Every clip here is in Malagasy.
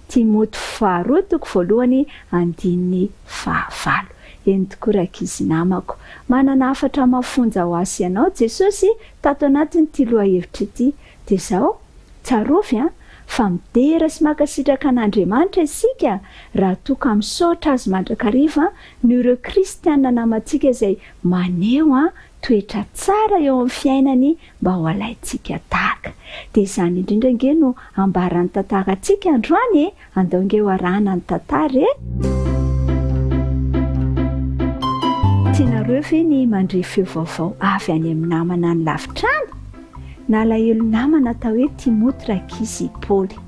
Timoty faharoa toko voalohany andininy fahavalo. Eny tokoa rankizy namako. Manana hafatra mafonja ho ahy sy ianao Jesosy tato anatin'ity lohahevitra ity. Dia izao, tsarovy an, fa midera sy mankasitraka an'Andriamanitra isika raha toa ka misaotra Azy mandrakariva noho ireo kristiana namantsika izay maneho an, toetra tsara eo amin'ny fiainany mba ho alaintsika tahaka. Dia izany indrindra ange no ambaran'ny tantarantsika androany e! Andao ange ho arahana ny tantara e! Tianareo ve ny mandre feo vaovao avy any amin'ny namana any lavitra any? Nalahelo namana atao hoe Timoty rankizy i Paoly.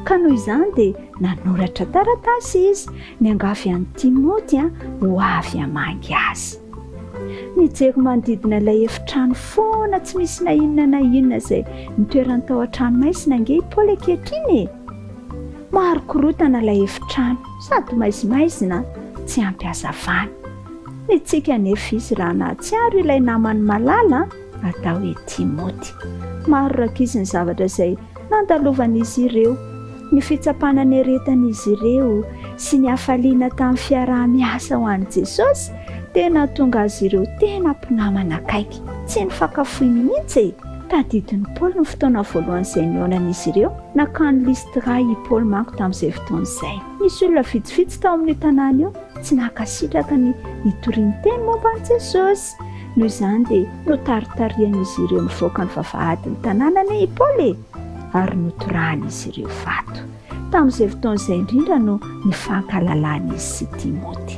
Ka noho izany dia nanoratra taratasy izy, niangavy an'i Timoty ho avy hamangy azy. Nijery manodidina ilay efitrano foana tsy misy na inona na inona izay nitoerany tao an-tranomaizina ange i Paoly ankehitriny e! Maro korontana ilay efitrano sady maizimaizina tsy ampy hazavana. Nitsiky anefa izy raha nahatsiaro ilay namany malala atao hoe Timoty. Maro rankizy ny zavatra izay nandalovan'izy ireo, ny fitsapana niaretan'izy ireo sy ny hafaliana tamin'ny fiaraha-miasa ho an'i Jesosy dia nahatonga azy ireo tena mpinamana akaiky, tsy nifankafoy mihitsy e! Tadidin'i Paoly ny fotoana voalohany izay nihaonan'izy ireo, nankany Lystra i Paoly manko tamin'izay fotoana izay. Nisy olona vitsivitsy tao amin'io tanàna io tsy nankasitraka ny hitoriany teny momba an'i Jesosy. Noho izany dia notaritarihan'izy ireo nivoaka ny vavahadin'ny tanàna anie i Paoly e! Ary notorahan'izy ireo vato. Tamin'izay fotoana izay indrindra no nifankahalalan'izy sy Timoty.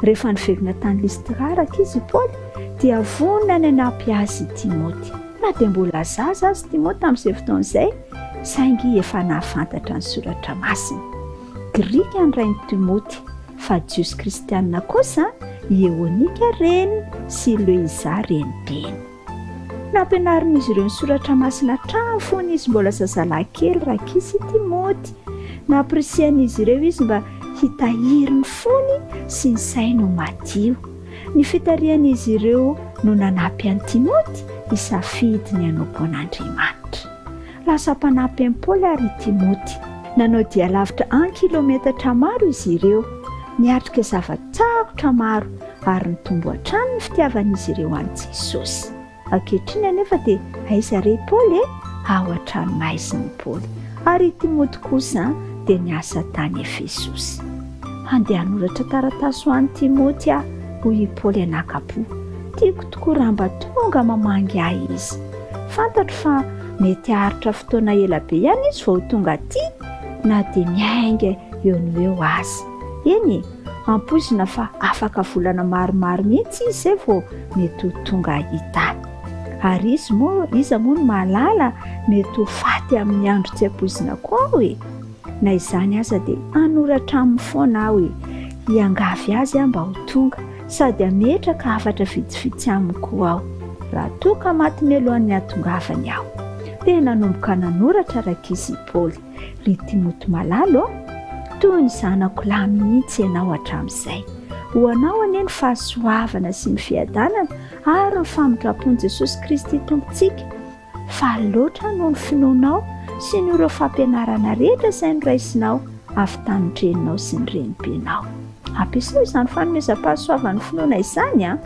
Rehefa niverina tany Lystra araka izy i Paoly, dia vonona ny hanampy azy i Timoty. Na dia mbola zaza aza i Timoty tamin'izay fotoana izay, saingy efa nahafantatra ny Soratra Masina. Grika ny rain'i Timoty. Fa Jiosy kristianina kosa i Eonika reniny sy i Loiza renibeny. Nampianarin'izy ireo ny Soratra Masina hatrany fony izy mbola zazalahy kely rankizy i Timoty. Nampirisihan'izy ireo izy mba hitahiry ny fony sy ny sainy ho madio. Ny fitarihan'izy ireo no nanampy an'i Timoty hisafidy ny hanompo an'Andriamanitra. Lasa mpanampy an'i Paoly àry i Timoty. Nanao dia lavitra an-kilaometatra maro izy ireo, niatrika zava-tsarotra maro, ary nitombo hatrany ny fitiavan'izy ireo an'i Jesosy. Ankehitriny anefa dia aiza re i Paoly e? Ao an-tranomaizina i Paoly, ary i Timoty kosa dia niasa tany Efesosy. Handeha hanoratra taratasy ho an'i Timoty aho, hoy i Paoly anakam-po. Tiako tokoa raha mba tonga mamangy ahy izy. Fantatro fa mety haharitra fotoana ela be ihany izy vao ho tonga aty, na dia miainga eo no eo aza. Eny e, ampoizina fa afaka volana maromaro mihitsy izy izay vao mety ho tonga hita. Ary izy moa, iza moa no mahalala, mety ho faty amin'ny andro tsy ampoizina koa aho e! Na izany aza dia hanoratra aminy foana aho e! Hiangavy azy aho mba ho tonga, sady hametraka hafatra vitsivitsy aminy koa aho, raha toa ka maty mialohan'ny hahatongavany aho. Dia nanomboka nanoratra rankizy i Paoly, Ry Timoty malala ô! Toy ny zanako lahy mihitsy ianao hatramin'izay. Ho anao anie ny fahasoavana sy ny fiadanana ary ny famindram-pon'i Jesosy Kristy Tompontsika. Faly loatra noho ny finoanao sy noho ireo fampianarana rehetra izay noraisinao avy tamin-dreninao sy ny renibenao. Ampiasao izany fanomezam-pahasoavan'ny finoana izany an!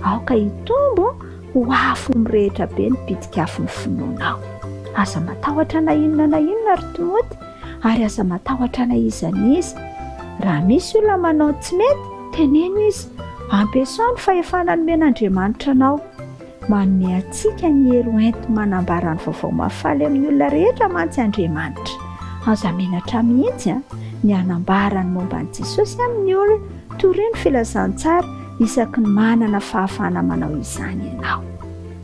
Aoka hitombo ho afo mirehitra be ny pitik'afon'ny finoanao. Aza matahotra na inona na inona, ry Timoty, ary aza matahotra na iza na iza. Raha misy olona manao ny tsy mety, teneno izy. Ampiasao ny fahefana nomen'Andriamanitra anao. Manome antsika ny hery hoenti-manambara ny vaovao mahafaly amin'ny olona rehetra mantsy Andriamanitra. Aza menatra mihitsy ny hanambara ny momba an'i Jesosy amin'ny olona. Torio ny filazantsara isaky ny manana fahafahana manao izany ianao.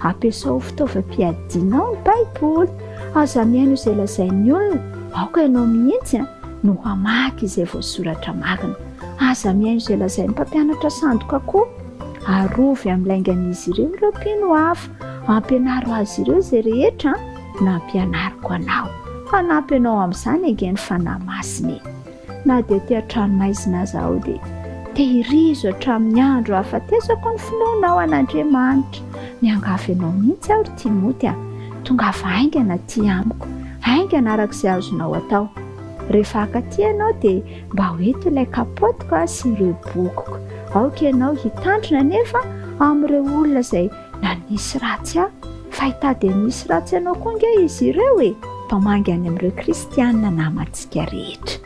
Ampiasao ho fitaovam-piadianao ny Baiboly. Aza mihaino izay lazain'ny olona. Aoka ianao mihitsy no hamaky izay voasoratra marina. Aza mihaino izay lazain'ny mpampianatra sandoka koa. Arovy amin'ny laingan'izy ireo ireo mpino hafa. Ampianaro azy ireo izay rehetra nampianariko anao. Hanampy anao amin'izany ange ny Fanahy Masina e! Na dia aty an-tranomaizina aza aho dia tehirizo hatramin'ny andro hahafatesako ny finoanao an'Andriamanitra. Miangavy anao mihitsy aho ry Timoty a! Tongava haingana aty amiko, haingana araka izay azonao atao. Rehefa haka aty ianao dia mba hoento ilay kapaotiko sy ireo bokiko. Aoka ianao hitandrina anefa amin'ireo olona izay nanisy ratsy ahy, fa hitady hanisy ratsy anao koa ange izy ireo e! Mpamangy any amin'ireo kristiana namantsika rehetra.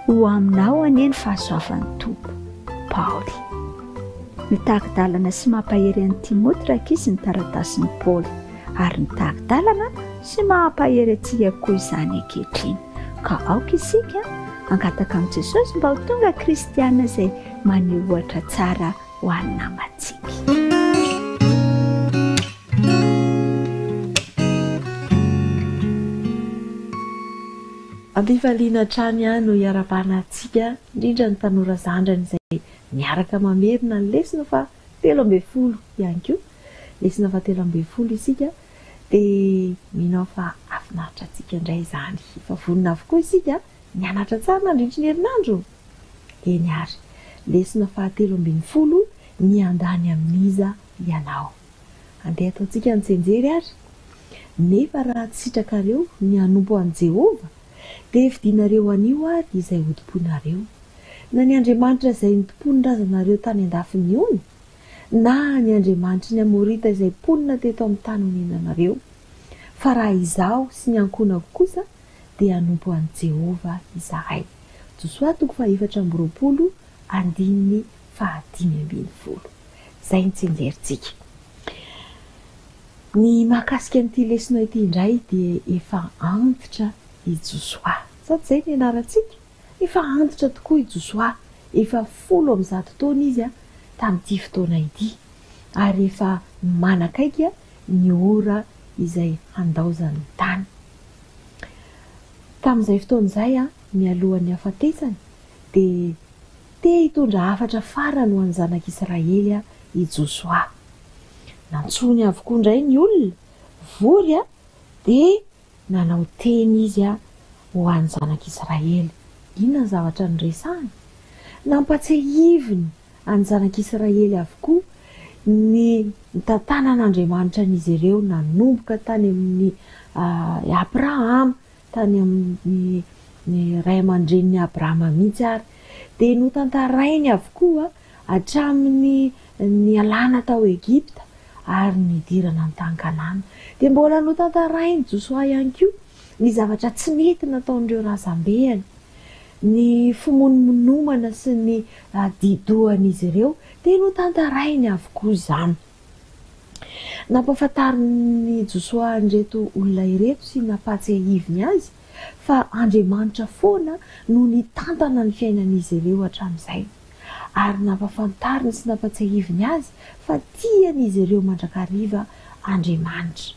Ho aminao anie ny fahasoavan'ny Tompo. Paoly. Mitari-dalana sy mampahery an'i Timoty rankizy ny taratasin'i Paoly, ary mitari-dalana sy mampahery antsika koa izany ankehitriny. Ka aoka isika hangataka amin'i Jesosy mba ho tonga kristiana izay maneho ohatra tsara ho an'ny namantsika. Am-pifaliana hatrany no iarahabana antsika, indrindra ny tanora zandrany izay miaraka mamerina ny lesona faha 13 ihany koa. Lesona faha 13 isika dia mino aho fa hahafinaritra antsika indray izany. Efa vonona avokoa isika nianatra tsara nandritry ny herinandro? Eny ary. Lesona faha 13, Miandany amin'iza ianao? Andeha ataontsika ny tsianjery ary. Nefa raha tsy sitrakareo ny hanompo an'i Jehovah, dia fidinareo anio ary izay hotompoinareo, na ny andriamanitra izay notompoin'ny razanareo tany an-dafin'ny ony, na ny andriamanitry ny Amorita izay mponina teto amin'ny tany onenanareo. Fa raha izaho sy ny ankohonako kosa, dia hanompo an'i Jehovah izahay. Josoa toko fahefatra amby 20, andininy fahadimy ambin'ny folo. Izay ny tsianjerintsika. Ny mahakasika an'ity lesona ity indray dia efa antitra i Josoa. Sa tsy izay ny nianarantsika? Efa antitra tokoa i Josoa, efa 110 taona izy tamin'ity fotoana ity, ary efa manakaiky ny ora izay handaozany ny tany. Tamin'izay fotoana izay, mialohan'ny hafatesany, dia te hitondra hafatra farany ho an'ny zanak'Israely i Josoa. Nantsoiny avokoa indray ny olona, vory, dia Nanao teny izy ho an'ny zanak'Israely. Inona ny zavatra noresahiny? Nampatsiahiviny an'ny zanak'Israely avokoa ny nitantanan'Andriamanitra an'izy ireo nanomboka tany amin'i Abrahama, tany amin'ny ray aman-drenin'i Abrahama mihitsy ary. Dia notantarainy avokoa hatramin'ny nialana tao Egypta ary nidirana ny tany Kanana. Dia mbola notantarain'i Josoa ihany koa ny zavatra tsy nety nataon'ireo razambeany, ny fimonomonomana sy ny di-dohan'izy ireo, dia notantarainy avokoa izany. Nampahafantarin'i Josoa an'ireto olona ireto sy nampahatsiahiviny azy fa Andriamanitra foana no nitantana ny fiainan'izy ireo hatramin'izay. ary nampafantariny sy nampatsiahiviny azy fa tian'izy ireo mandrakariva Andriamanitra.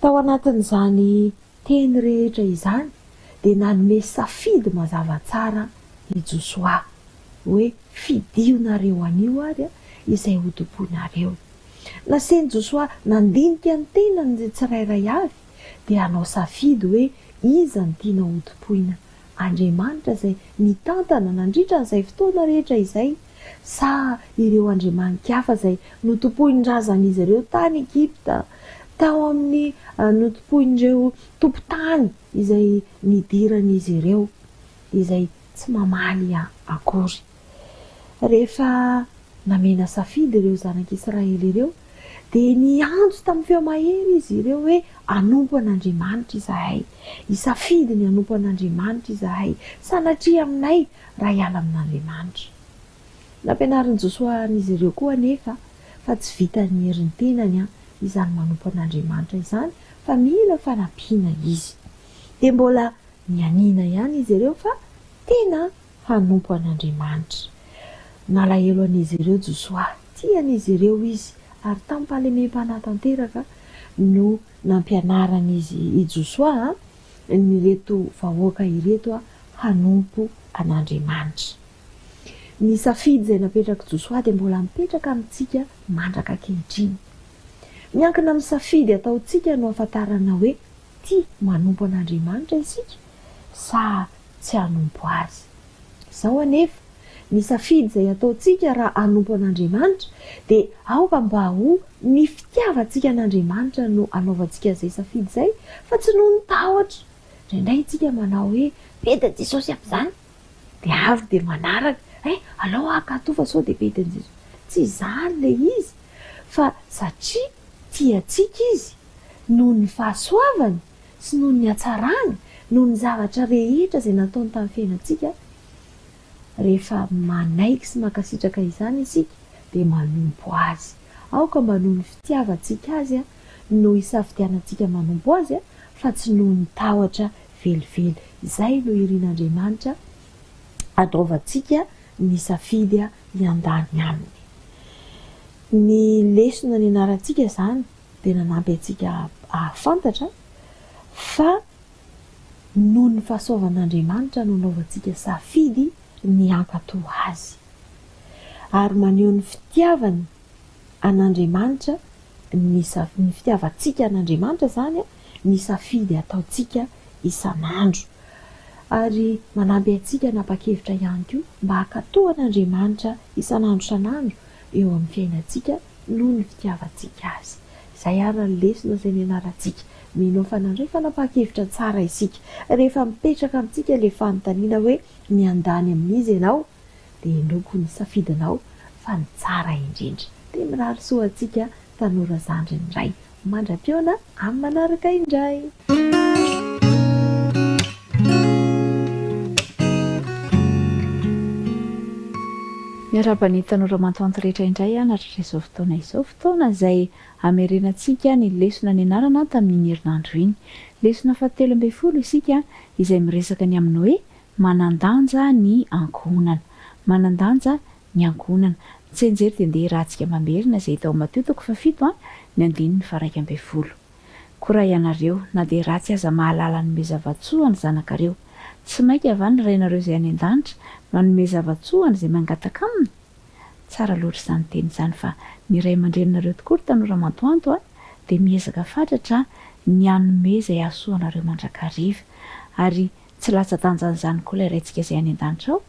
Tao anatin'izany teny rehetra izany dia nanome safidy mazava tsara i Josoa, hoe, Fidionareo anio ary izay hotompoinareo. Nasain'i Josoa nandinika ny tenany ny tsirairay avy dia hanao safidy hoe iza no tianao hotompoina, Andriamanitra izay nitantana nandritra an'izay fotoana rehetra izay, sa ireo andriamani-kafa izay notompoin'ny razan'izy ireo tany Egypta, tao amin'ny notompoin'ireo tompon-tany izay nidiran'izy ireo, izay tsy mamaly akory. Rehefa namena safidy ireo zanak'Israely ireo, dia niantso tamin'ny feo mahery izy ireo hoe, Hanompo an'Andriamanitra izahay! Hisafidy ny hanompo an'Andriamanitra izahay! Sanatria aminay raha hiala amin'Andriamanitra! Nampianarin'i Josoa an'izy ireo koa anefa fa tsy vitan'ny herin'ny tenany izany manompo an'Andriamanitra izany fa mila fanampiana izy. Dia mbola nianiana ihany izy ireo fa tena hanompo an'Andriamanitra. Nalahelo an'izy ireo Josoa, tia an'izy ireo izy, ary tamim-pahalemem-panahy tanteraka no nampianaran'izy i Josoa an'ireto vahoaka ireto hanompo an'Andriamanitra. Ny safidy izay napetrak'i Josoa dia mbola mipetraka amintsika mandraka ankehitriny. Miankina amin'ny safidy ataontsika no ahafantarana hoe tia manompo an'Andriamanitra isika sa tsy hanompo Azy. Izao anefa, ny safidy izay ataontsika raha hanompo an'Andriamanitra dia aoka mba ho ny fitiavantsika an'Andriamanitra no anaovantsika izay safidy izay fa tsy noho ny tahotra. Indraindray isika manao hoe bedin'i Jesosy amin'izany, dia avy dia manaraka, eh, alao hankatò fa sao dia bedin'i Jesosy. Tsy izany ilay izy, fa satria tia antsika Izy, noho ny fahasoavany sy noho ny hatsarany, noho ny zavatra rehetra izay nataony tamin'ny fiainantsika, rehefa manaiky sy mankasitraka izany isika dia manompo Azy. Aoka mba noho ny fitiavantsika Azy no isafidianantsika manompo Azy fa tsy noho ny tahotra velively. Izay no irin'Andriamanitra hanaovantsika ny safidy hiandany Aminy. Ny lesona nianarantsika izany dia nanampy antsika hahafantatra fa noho ny fahasoavan'Andriamanitra no anaovantsika safidy ny hankatò Azy. Ary maneho ny fitiavany an'Andriamanitra ny ny fitiavantsika an'Andriamanitra izany ny safidy ataontsika isan'andro. Ary manampy antsika hanapa-kevitra ihany koa mba hankatò an'Andriamanitra isan'andro isan'andro eo amin'ny fiainantsika noho ny fitiavantsika Azy. Izay ary ny lesona izay nianarantsika. Mino aho fa nandray fanapahan-kevitra tsara isika. Rehefa mipetraka amintsika ilay fanontaniana hoe miandany amin'iza ianao? dia inoako ny safidinao fa ny tsara indrindra. Dia mirary soa antsika tanora zandriny ray. Mandra-pihaona amin'ny manaraka indray. Miarahaba ny tanora mantoanto rehetra indray aho nahatratra izao fotoana izao, fotoana izay hamerenantsika ny lesona nianarana tamin'iny herinandro iny. Lesona fahatelo ambinifolo isika izay miresaka ny amin'ny hoe Manan-danja ny ankohonana. Manan-danja ny ankohonana. Tsianjery dia ndeha hirahantsika mamerina izay hita ao Matio toko fahafito a, ny andininy faha-iraika ambinifolo. Koa raha ianareo, na dia ratsy aza mahalala hanome zava-tsoa ny zanakareo, tsy mainka va ny Rainareo izay any an-danitra no hanome zava-tsoa an'izay mangataka Aminy? Tsara loatra izany teny izany fa ny ray aman-dreninareo tokoa ry tanora mantoanto a, dia miezaka fatratra ny hanome izay hahasoa anareo mandrakariva. Ary Tsy latsa-danjan'izany koa ilay Raintsika izay any an-danitra ao,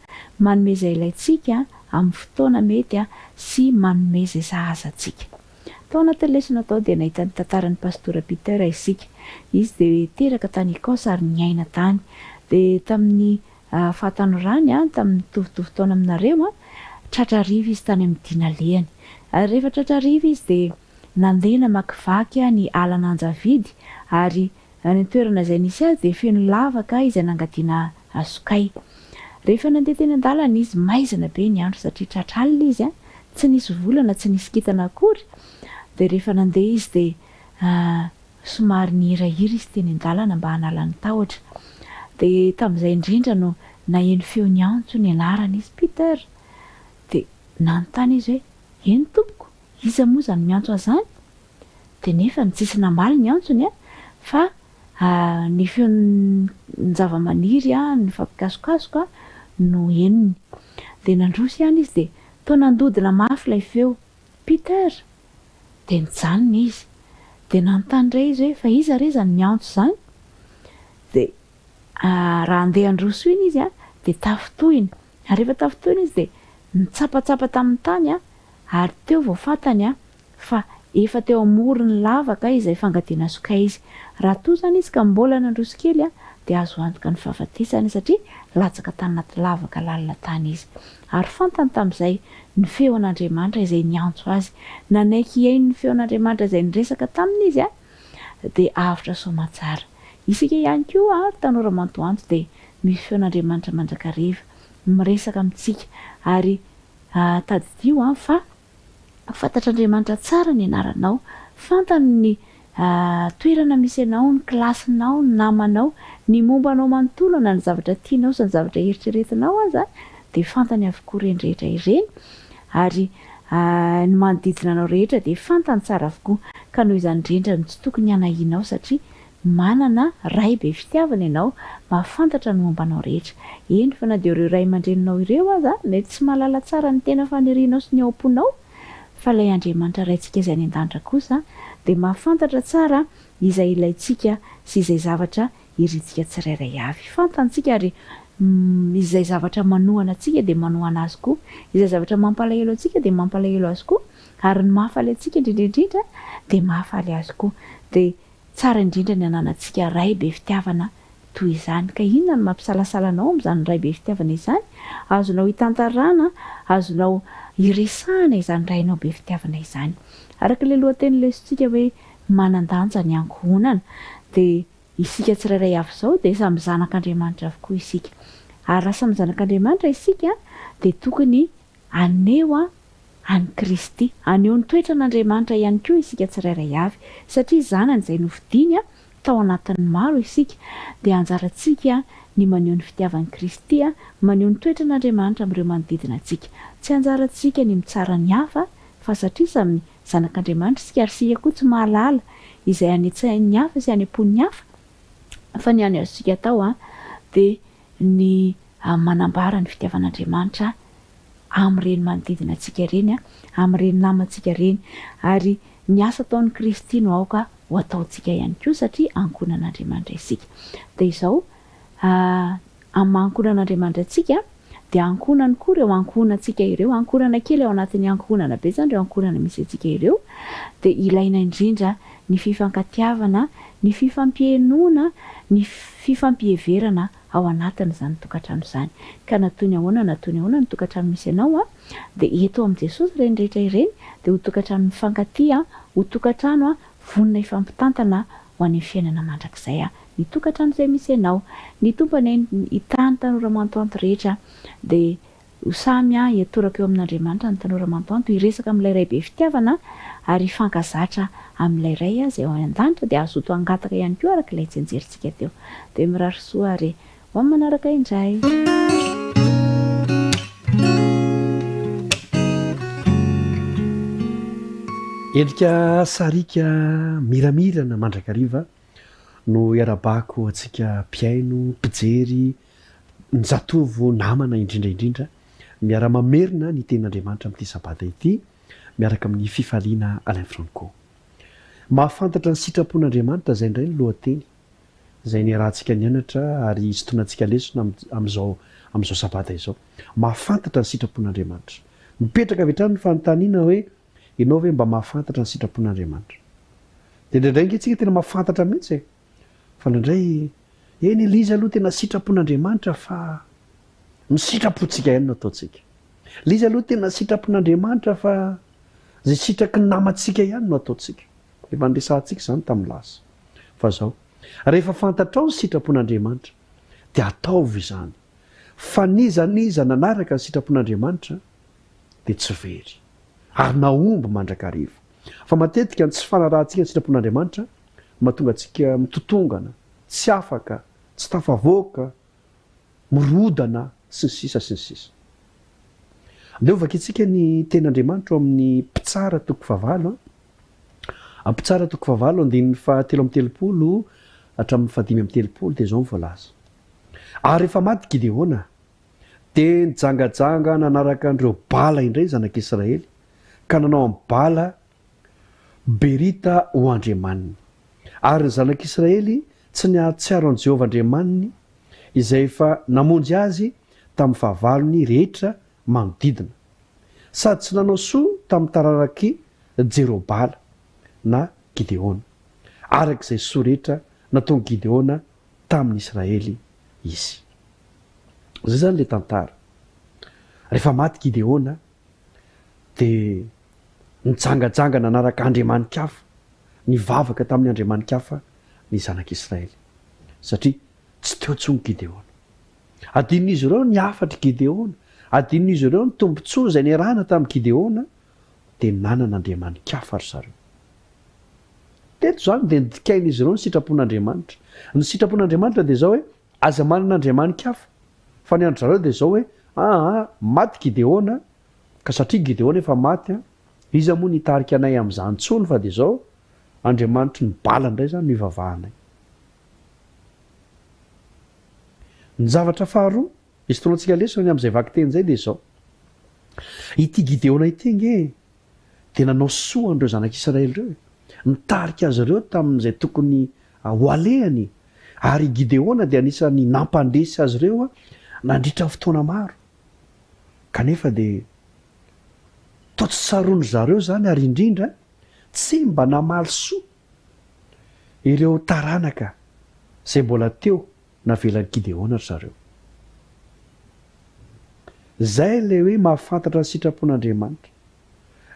manome izay ilaintsika amin'ny fotoana mety sy manome izay sahaza antsika. Tao anatin'ny lesona tao dia nahita ny tantaran'ny Pastora Peter isika. Izy dia teraka tany Ecosse ary niaina tany. Dia tamin'ny fahatanorany, tamin'ny mitovitovy taona aminareo, tratra hariva izy tany amin'ny dia nalehany. Ary rehefa tratra hariva izy dia nandeha namakivaky ny alan'Anjavidy ary Any an-toerana izay nisy azy dia feno lavaka izay nangadiana sokay. Rehefa nandeha teny an-dalana izy, maizina be ny andro satria tratra alina izy, tsy nisy volana, tsy nisy kintana akory, dia rehefa nandeha izy dia somary nihirahira izy teny an-dalana mba hanala ny tahotra. Dia tamin'izay indrindra no naheno feo niantso ny anarany izy, Peter! Dia nanontany izy hoe, Eny tompoko, iza moa izany miantso ahy izany? Dia nefa ny tsisy namaly ny antsony a, fa ny feon-javamaniry nifampikasokasoka no henony. Dia nandroso ihany izy dia toa nandodona mafy ilay feo, Peter! Dia nijanona izy. Dia nanontany indray izy hoe fa iza re izany miantso izany? Dia raha handeha handroso iny izy dia tafintohina. Ary rehefa tafintohina izy dia nitsapatsapa tamin'ny tany ary teo vao fantany fa efa teo amoron'ny lavaka izay fangadiana sokay izy. Raha toa izany izy ka mbola nandroso kely dia azo antoka ny fahafatesany satria latsaka tany anaty lavaka lalina tany izy. Ary fantany tamin'izay ny feon'Andriamanitra izay niantso azy. Nanaiky hihaino ny feon'Andriamanitra izay niresaka taminy izy dia avotra soamantsara. Isika ihany koa ry tanora mantoanto dia misy feon'Andriamanitra mandrakariva miresaka amintsika ary tadidio fa Fantatr'Andriamanitra tsara ny anaranao. Fantany ny toerana misy anao, ny kilasinao, ny namanao, ny momba anao manontolo na ny zavatra tianao sy ny zavatra eritreretinao aza dia fantany avokoa ireny rehetra ireny ary ny manodidina anao rehetra dia fantany tsara avokoa. Ka noho izany indrindra no tsy tokony hanahianao satria Manana Ray be fitiavana ianao, mahafantatra ny momba anao rehetra. Eny fa na dia ireo ray aman-dreninao ireo aza mety tsy mahalala tsara ny tena fanirianao sy ny ao am-ponao, fa ilay Andriamanitra Raintsika izay any an-danitra kosa dia mahafantatra tsara izay ilaintsika sy izay zavatra irintsika tsirairay avy. Fantantsika ary izay zavatra manohana antsika dia manohana Azy koa, izay zavatra mampalahelo antsika dia mampalahelo Azy koa, ary ny mahafaly antsika indrindra indrindra dia mahafaly Azy koa. Dia Tsara indrindra ny ananantsika Ray be fitiavana toy izany. Ka inona no mampisalasala anao amin'izany Ray be fitiavana izany? Azonao itantarana, azonao iresahana izany Rainao be fitiavana izany. Araka ilay lohateny lesotsika hoe manan-danja ny ankohonana, dia isika tsirairay avy izao dia samy zanak'Andriamanitra avokoa isika. Ary raha samy zanak'Andriamanitra isika dia tokony haneho an'i Kristy. Haneho ny toetran'Andriamanitra ihany koa isika tsirairay avy. Satria zanany izay nofidiny tao anatin'ny maro isika, dia anjarantsika ny maneho ny fitiavan'i Kristy, maneho ny toetran'Andriamanitra amin'ireo manodidina antsika. Tsy anjarantsika ny mitsara ny hafa fa satria samy zanak'Andriamanitra isika ary isika koa tsy mahalala izay any an-tsain'ny hafa sy any am-pon'ny hafa fa ny hany azontsika atao dia ny manambara ny fitiavan'Andriamanitra amin'ireny manodidina antsika ireny, amin'ireny namantsika ireny. Ary ny asa ataon'i Kristy no aoka ho ataontsika ihany koa satria ankohonan'Andriamanitra isika. Dia izao, amin'ny maha ankohonan'Andriamanitra antsika, dia ankohonany koa ireo ankohonantsika ireo, ankohonana kely ao anatin'ny ankohonana be izany ireo ankohonana misy antsika ireo, dia ilaina indrindra ny fifankatiavana, ny fifampihenoana, ny fifampiheverana ao anatin'izany tokantrano izany. Ka na toy ny ahoana na toy ny ahoana ny tokantrano misy anao, dia eto amin'i Jesosy ireny rehetra ireny dia ho tokantrano mifankatia, ho tokantrano vonona hifampitantana ho any amin'ny fiainana mandrakizay ny tokantrano izay misy anao. Ny Tompo anie hitahy ny tanora mantoanto rehetra dia ho samy hiatoraka eo amin'Andriamanitra ny tanora mantoanto, hiresaka amin'ilay Ray be fitiavana ary hifankazatra amin'ilay Ray izay ao an-danitra dia hazoto hangataka ihany koa araka ilay tsianjerintsika teo. Dia mirary soa ary ho amin'ny manaraka indray. Endrika sariaka miramirana mandrakariva no iarabako antsika mpihaino, mpijery, ny zatovo namana indrindra indrindra, miara-mamerina ny tenin'Andriamanitra amin'ity sabata ity miaraka amin'ny fifaliana Alain Franco. Mahafantatra ny sitrapon'Andriamanitra izay indray ny lohateny izay niarahantsika nianatra ary hisintonantsika lesona amin'izao amin'izao sabata izao. Mahafantatra ny sitrapon'Andriamanitra. Mipetraka avy hatrany ny fanontaniana hoe, ianao ve mba mahafantatra ny sitrapon'Andriamanitra? Dia indraindray ange tsika tena mahafantatra mihitsy e! Fa indraindray, eny ilay izy aloha tena sitrapon'Andriamanitra fa ny sitrapontsika ihany no ataontsika. Ilay izy aloha tena sitrapon'Andriamanitra fa izay sitraky ny namantsika ihany no ataontsika. Efa niresahantsika izany tamin'ny lasa. Fa izao, rehefa fantatrao ny sitrapon'Andriamanitra, dia ataovy izany. Fa n'iza n'iza nanaraka ny sitrapon'Andriamanitra dia tsy very, ary nahomby mandrakariva. Fa matetika ny tsy fanarahantsika ny sitrapon'Andriamanitra no mahatonga antsika mitotongana, tsy afaka, tsy tafavoaka, mirodana, sy ny sisa sy ny sisa. Andeha hovakintsika ny Tenin'Andriamanitra ao amin'ny Mpitsara toko fahavalo. Mpitsara toko fahavalo andininy fahatelo amby telopolo hatramin'ny fahadimy amby telopolo dia izao no voalaza. Ary rehefa maty Gideona, dia nijangajanga nanaraka an'ireo Bala indray ny zanak'Israely, ka nanao an'i Bala Berita ho andriamaniny. Ary ny zanak'Israely tsy nahatsiaro an'i Jehovah Andriamaniny, izay efa namonjy azy tamin'ny fahavalony rehetra manodidina, sady tsy nanao soa tamin'ny taranak'i Jerobala, na Gideona, araka izay soa rehetra nataon'i Gideona tamin'ny Israely izy. Izay izany ilay tantara. Rehefa maty Gideona, dia nijangajanga nanaraka andriamani-kafa, nivavaka tamin'ny andriamani-kafa ny zanak'Israely, satria tsy teo intsony Gideona. Adinon'izy ireo ny hafatr'i Gideona, adinon'izy ireo ny tombontsoa izay niarahana tamin'i Gideona, dia nanana andriamani-kafa ry zareo. Teto izany dia nodikain'izy ireo ny sitrapon'Andriamanitra. Ny sitrapon'Andriamanitra dia izao hoe, aza manana andriamani-kafa. Fa ny an-dry zareo dia izao hoe, aa, maty Gideona, ka satria Gideona efa maty, iza moa no hitarika anay amin'izany intsony fa dia izao, Andriamanitry ny Bala indray izany no ivavahanay. Ny zavatra faharoa isintonantsika lesona ny amin'izay vakiteny izay dia izao, Ity Gideona ity ange dia nanao soa an'ireo zanak'Israely ireo e! Nitarika azy ireo tamin'izay tokony ho alehany, ary i Gideona dia anisan'ny nampandresy azy ireo nandritra ny fotoana maro. Kanefa dia toa tsy tsaroan-dry zareo izany ary indrindra tsy mba namaly soa ireo taranaka izay mbola teo. Navelan'i Gideona ry zareo. Izay ilay hoe mahafantatra ny sitrapon'Andriamanitra.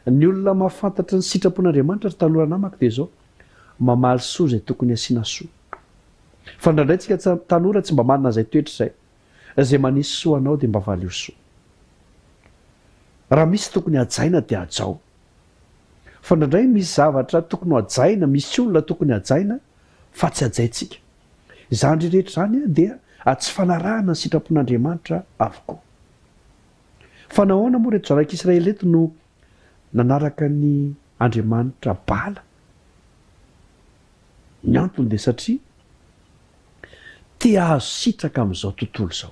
Ny olona mahafantatra ny sitrapon'Andriamanitra ry tanora namako dia izao, mamaly soa izay tokony hasiana soa. Fa indraindray tsika tanora tsy mba manana izay toetra izay. Izay manisy soa anao dia mba valio soa. Raha misy tokony hajaina dia hajao. Fa indraindray misy zavatra tokony ho hajaina, misy olona tokony hajaina fa tsy hajaintsika. Izany rehetra izany dia tsy fanarahana ny sitrapon'Andriamanitra avokoa. Fa nahoana moa ireto zanak'Israely ireto no nanaraka ny andriamanitra Bala? Ny antony dia satria te hahazo sitraka amin'izao tontolo izao.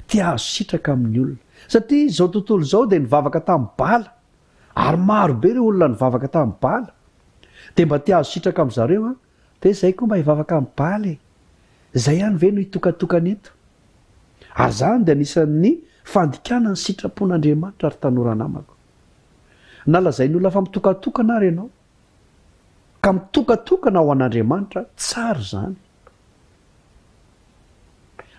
Te hahazo sitraka amin'ny olona. Satria izao tontolo izao dia nivavaka tamin'i Bala. Ary maro be ireo olona nivavaka tamin'i Bala. Dia mba te hahazo sitraka amin-dry zareo an. Dia izay koa mba hivavaka amin'i Bala e! Izay ihany ve no hitokatokana eto? Ary izany dia anisan'ny fandikana ny sitrapon'Andriamanitra ry tanora namako. Na lazain'ny olona fa mitokatokana ary ianao, ka mitokatokana ho an'Andriamanitra, tsara izany.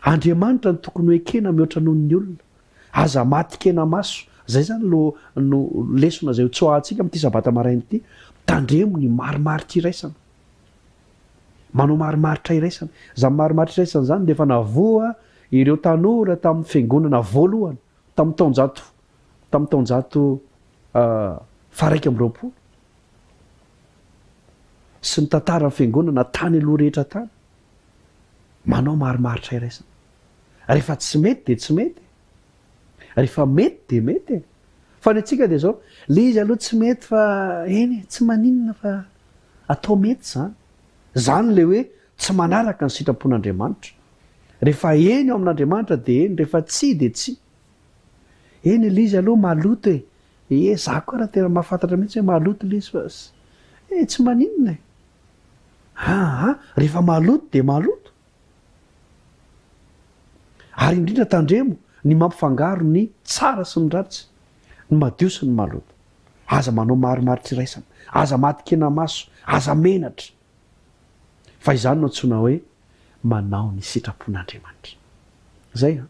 Andriamanitra no tokony ho ekena mihoatra noho ny olona. Aza maty kena maso. Izay izany lo no lesona izay ho tsoahantsika amin'ity sabata maraina ity. Tandremo ny marimaritra iraisana. Manao marimaritra iraisana. Izany marimaritra iraisana izany dia efa navoa ireo tanora tamin'ny fiangonana voalohany tamin'ny taonjato tamin'ny taonjato faha-21 sy ny tantaran'ny fiangonana tany aloha rehetra tany. Manao marimaritra iraisana. Rehefa tsy mety dia tsy mety e. Rehefa mety dia mety e. Fa ny antsika dia izao, le izy aloha tsy mety fa eny e, tsy maninona fa atao mety izany. Izany ilay hoe tsy manaraka ny sitrapon'Andriamanitra. Rehefa eny ao amin'Andriamanitra dia eny, rehefa tsia dia tsia. Eny le izy aloha maloto e. Ie, za koa raha tena mahafantatra mihitsy hoe maloto le izy fa e, tsy maninona e. Aa, rehefa maloto dia maloto. Ary indrindra tandremo ny mampifangaro ny tsara sy ny ratsy, ny madio sy ny maloto. Aza manao marimaritra iraisana, aza maty kenamaso, aza menatra. Fa izany no antsoina hoe manao ny sitrapon'Andriamanitra. Izay an.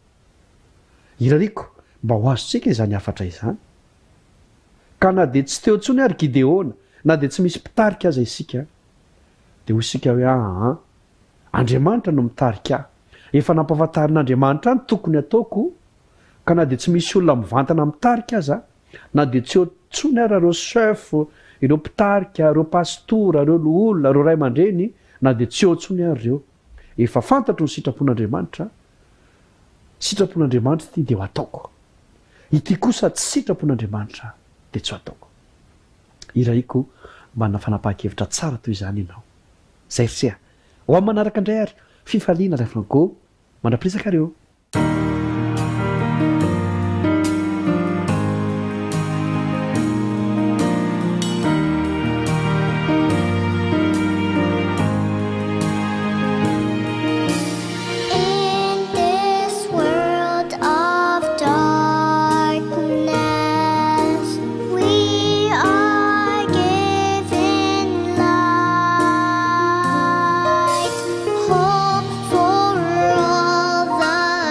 Irariako mba ho azontsika izany hafatra izany. Ka na dia tsy teo intsony ary Gideona, na dia tsy misy mpitarika aza isika, dia hoy isika hoe aa, Andriamanitra no mitarika ahy. Efa nampahafantarin'Andriamanitra ahy ny tokony hataoko, ka na dia tsy misy olona mivantana mitarika aza, na dia tsy eo intsony ara ireo chef, ireo mpitarika, ireo pastora, ireo loholona, ireo ray aman-dreny, na dia tsy eo intsony ary ireo. Efa fantatro ny sitrapon'Andriamanitra, sitrapon'Andriamanitra ity dia ho ataoko. Ity kosa tsy sitrapon'Andriamanitra dia tsy ho ataoko. Irahiko manana fanapahan-kevitra tsara toy izany ianao. Zay ry se a! Ho amin'ny manaraka indray ary! Fifaliana ry Franco! Mandra-piresaka ary ô! In this world of darkness, we are given light, hope for all the.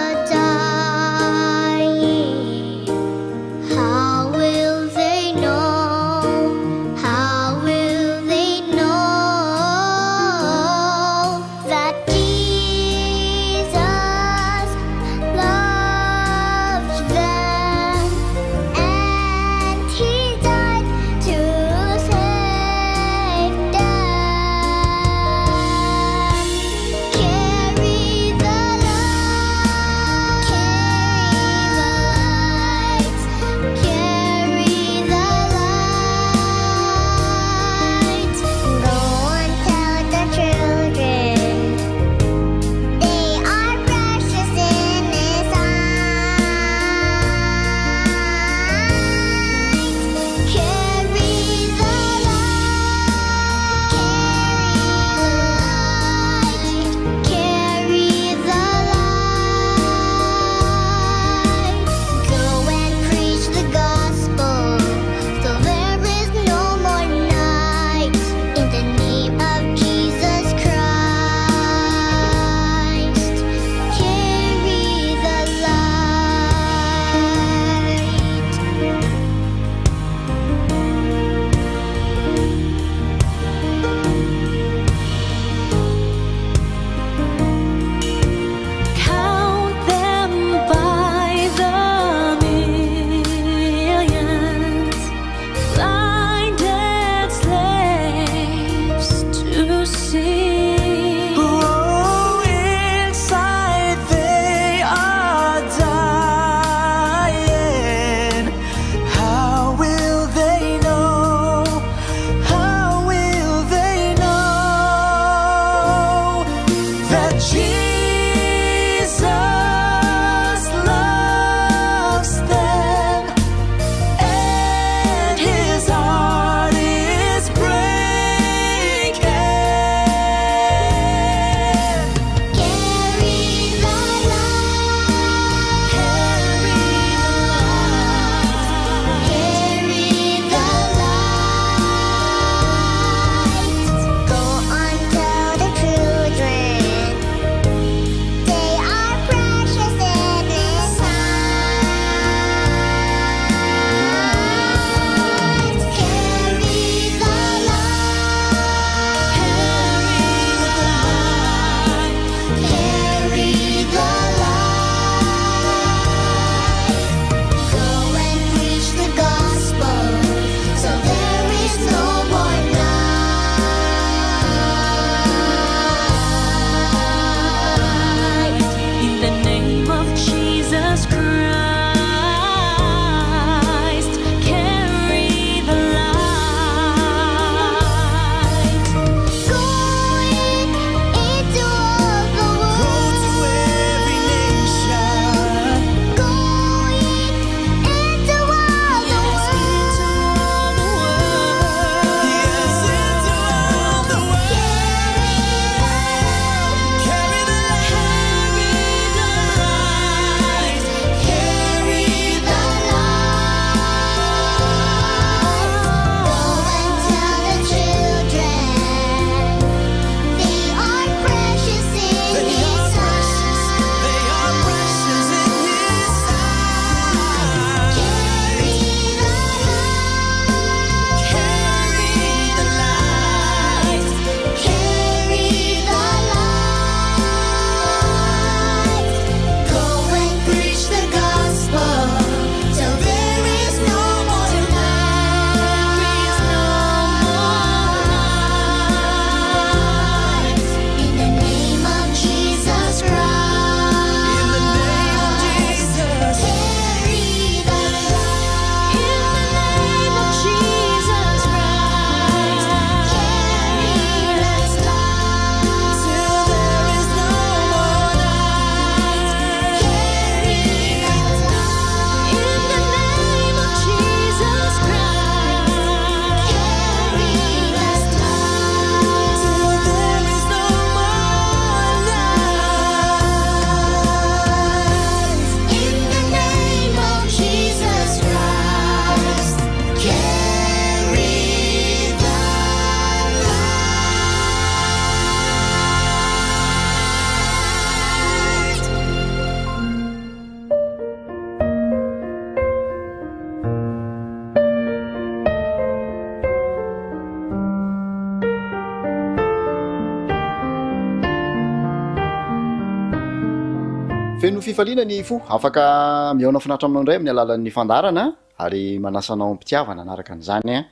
Feno fifaliana ny fo, afaka mihaona finaritra aminao indray amin'ny alalan'ny fandaharana ary manasa anao am-pitiavana hanaraka an'izany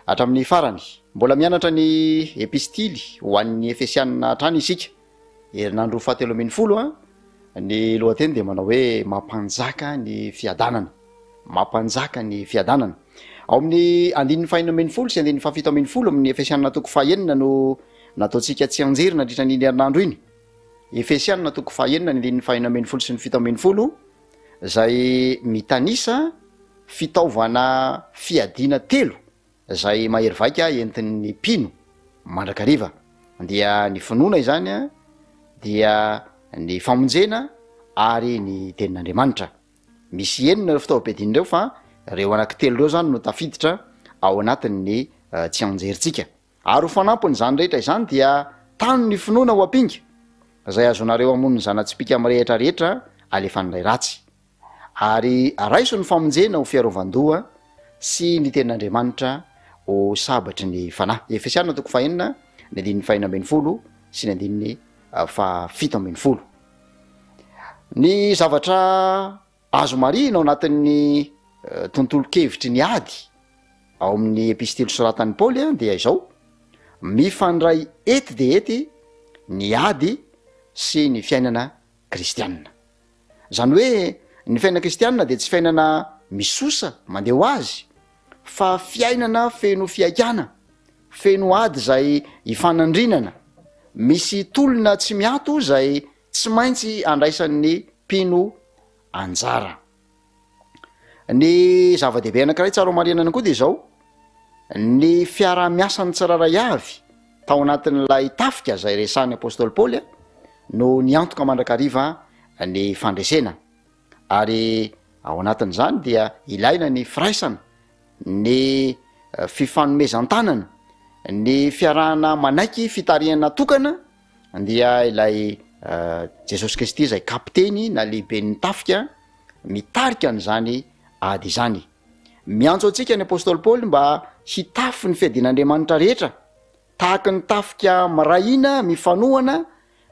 hatramin'ny farany. Mbola mianatra ny epistily ho an'ny Efesianina hatrany isika. Herinandro fahatelo 13, ny lohateny dia manao hoe Mampanjaka ny fiadanana. Mampanjaka ny fiadanana. Ao amin'ny andininy fahenina 16 sy andininy fahafito 17 amin'ny Efesianina toko fahenina no nataontsika tsianjery nandritra an'iny herinandro iny. Efesianina toko fahenina ny andininy fahenina 16 sy ny 17 izay mitanisa fitaovana fiadiana telo izay mahery vaika entin'ny mpino mandrakariva dia ny finoana izany dia ny famonjena ary ny tenin'Andriamanitra. Misy enina ireo fitaovam-piadiana ireo fa ireo anankitelo ireo izany no tafiditra ao anatin'ny tsianjerintsika. Ary ho fanampin'izany rehetra izany dia tano ny finoana ho ampinga izay azonareo hamono ny zana-tsipìka mirehitra rehetra alefan'ilay ratsy. Ary raiso ny famonjena ho fiarovan-doha sy ny tenin'Andriamanitra ho sabatry ny fanahy. Efesiana toko fahenina, ny andininy fahenina 16 sy ny andininy fahafito 17. Ny zavatra azo marihina ao anatin'ny tontolon-kevitry ny ady ao amin'ny epistily soratan'i Paoly dia izao, mifandray ety dia ety ny ady sy ny fiainana kristianina. Izany hoe ny fiainana kristianina dia tsy fiainana misosa mandeha ho azy fa fiainana feno fihaikana, feno ady izay ifanandrinana, misy tolona tsy miato izay tsy maintsy andraisan'ny mpino anjara. Ny zava-dehibe anankiray tsara homarihana ihany koa dia izao, ny fiaraha-miasan'ny tsirairay avy tao anatin'ilay tafika izay resahin'ny apostoly Paoly no niantoka mandrakariva ny fandresena. Ary ao anatin'izany dia ilaina ny firaisana, ny fifanomezan-tanana, ny fiarahana manaiky fitarihana tokana dia ilay Jesosy Kristy izay kapiteny na lehiben'ny tafika mitarika an'izany ady izany. Miantso antsika ny apostoly Paoly mba hitafy ny fiadian'Andriamanitra rehetra, tahaky ny tafika miray hina, mifanohana,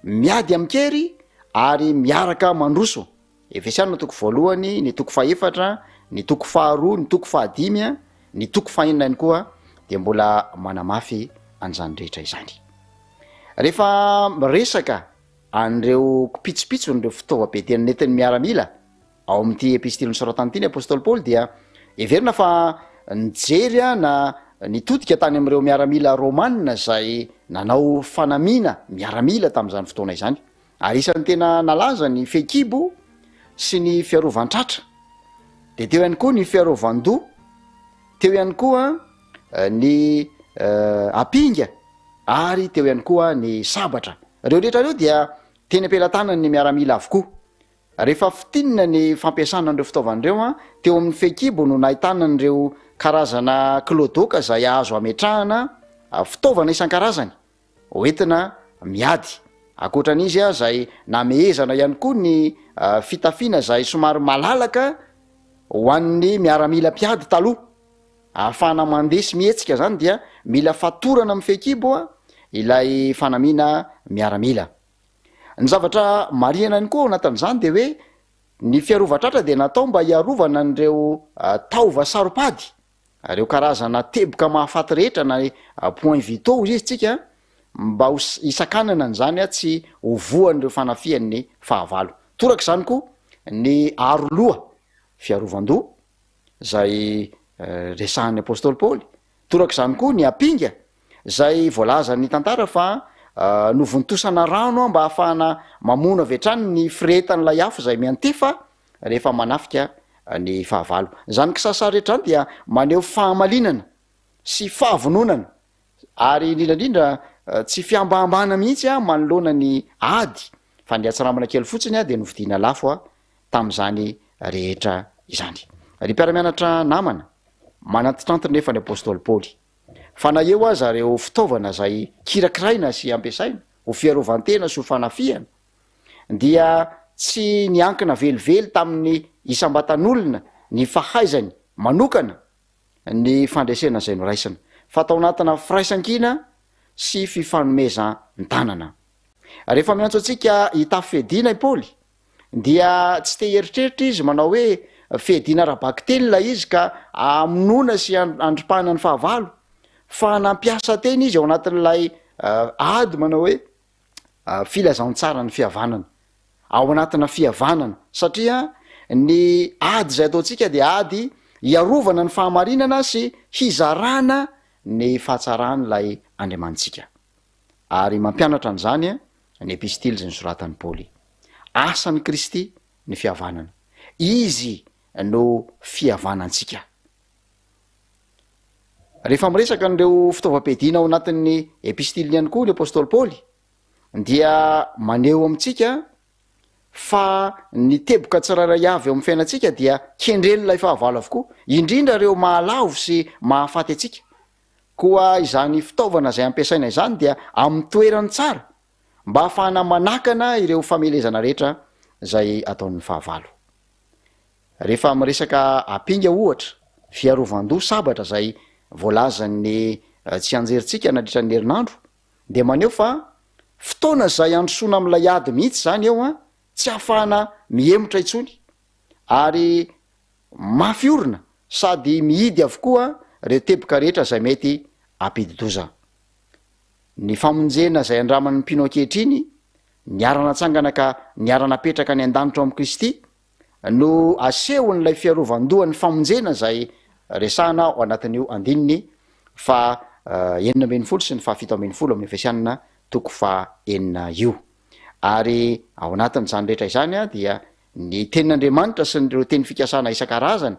miady amin-kery ary miaraka mandroso. Efesiana toko voalohany, ny toko fahefatra, ny toko faharoa, ny toko fahadimy, ny toko fahenina ihany koa dia mbola manamafy an'izany rehetra izany. Rehefa miresaka an'ireo kipitsopitson'ireo fitaovam-piadiana nentin'ny miaramila ao amin'ity epistily nosoratany ity ny apostoly Paoly dia heverina fa nijery na nitodika tany amin'ireo miaramila romana izay nanao fanamiana miaramila tamin'izany fotoana izany. Ary isan'ny tena nalaza ny fehikibo sy ny fiarovan-tratra. Dia teo ihany koa ny fiarovan-doha, teo ihany koa ny ampinga ary teo ihany koa ny sabatra. Ireo rehetra ireo dia teny am-pelatanan'ny miaramila avokoa. Rehefa fintinina ny fampiasana an'ireo fitaovana ireo, teo amin'ny fehikibo no nahitana an'ireo karazana kiloadoaka izay azo ametrahana fitaovana isan-karazany. Hoentina miady. Ankoatran'izy izay namehezana ihany koa ny fitafiana izay somary malalaka ho an'ny miaramila mpiady taloha. Ahafahana mandeha sy mihetsika izany dia mila fatorana amin'ny fehikibo ilay fanamiana miaramila. Ny zavatra marihana ihany koa ao anatin'izany dia hoe ny fiarovan-tratra dia natao mba hiarovana an'ireo taova saro-pady Ireo karazana teboka mahafaty rehetra na points vitaux hoy izy tsika mba ho hisakanana an'izany tsy ho voan'ireo fanafihan'ny fahavalo. Toraka izany koa ny aro loha, fiarovan-doha, izay resahan'ny apostoly Paoly. Toraka izany koa ny ampinga, izay voalazan'ny tantara fa novontosana rano mba hahafahana mamono avy hatrany ny firehetan'ilay afo izay miantefa rehefa manafika ny fahavalo. Izany kisasary rehetra izany dia maneho fahamalinana sy fahavononana ary indrindra indrindra tsy fihambahambana mihitsy manoloana ny ady fa ny hatsirambina kely fotsiny dia novidiana lafo tamin'izany rehetra izany. Ry mpiara-mianatra namana, manantitrantitra nefa ny apostoly Paoly fa na eo aza ireo fitaovana izay kirakiraina sy ampiasaina ho fiarovan-tena sy ho fanafihana dia tsy niankina velively tamin'ny isam-batan'olona ny fahaizany manokana ny fandresena izay noraisina, fa tao anatina firaisankina sy fifanomezan-tanana. Rehefa miantso antsika hitafy fiadiana i Paoly, Dia tsy te hieritreritra izy manao hoe fiadiana ara-bakiteny ilay izy ka hamonoana sy handripahana ny fahavalo, fa nampiasa teny izy ao anatin'ilay ady manao hoe filazantsaran'ny fihavanana, ao anatina fihavanana, satria ny ady izay ataontsika dia ady hiarovana ny fahamarinana sy hizarana ny fahatsaran'ilay Andriamanitsika. Ary mampianatra an'izany ny epistily izay nosoratan'i Paoly. Asan'i Kristy ny fihavanana. Izy no fihavanantsika. Rehefa miresaka an'ireo fitaovam-piadiana ao anatin'ny epistiliny ihany koa ny apostoly Paoly dia maneho amintsika fa ny teboka tsirairay avy eo amin'ny fiainantsika dia kendren'ilay fahavalo avokoa, indrindra ireo mahalavo sy mahafaty antsika. Koa izany fitaovana izay ampiasaina izany dia amin'ny toerany tsara mba hahafahana manakana ireo famelezana rehetra izay ataon'ny fahavalo. Rehefa miresaka ampinga ohatra, fiarovan-doha, sabatra izay voalazan'ny tsianjerintsika nandritra ny herinandro dia maneho fa fotoana izay handrosoana amin'ilay ady mihitsy izany eo an, tsy ahafahana mihemotra intsony ary mafy orina sady mihidy avokoa ireo teboka rehetra izay mety hampidi-doza. Ny famonjena izay andraman'ny mpino ankehitriny, niara-natsangana ka niara-napetraka any an-danitra ao amin'i Kristy, no asehon'ilay fiarovan-dohan'ny famonjena izay resahana ao anatin'io andininy faha 16 sy ny faha 17 amin'ny Efesianina toko faha enina io. Ary ao anatin'izany rehetra izany dia ny tenin'Andriamanitra sy ireo teny fikasana isan-karazany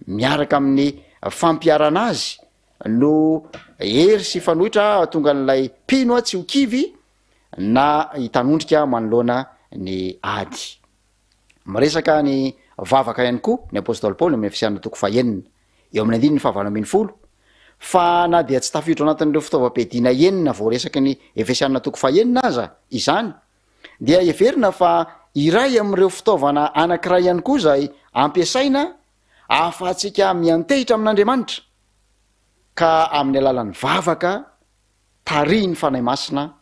miaraka amin'ny fampiharana azy no hery sy fanoitra hahatonga an'ilay mpino tsy ho kivy na hitanondrika manoloana ny ady. Miresaka ny vavaka ihany koa ny apostoly Paoly amin'ny Efesiana toko fahenina, eo amin'ny andininy fahavalo 18, fa na dia tsy tafiditra ao anatin'ireo fitaovam-piadiana enina voaresaky ny Efesiana toko fahenina aza izany, dia heverina fa iray amin'ireo fitaovana anankiray ihany koa izay ampiasaina ahafahantsika miantehitra amin'Andriamanitra, ka amin'ny alalan'ny vavaka tarihin'ny Fanahy Masina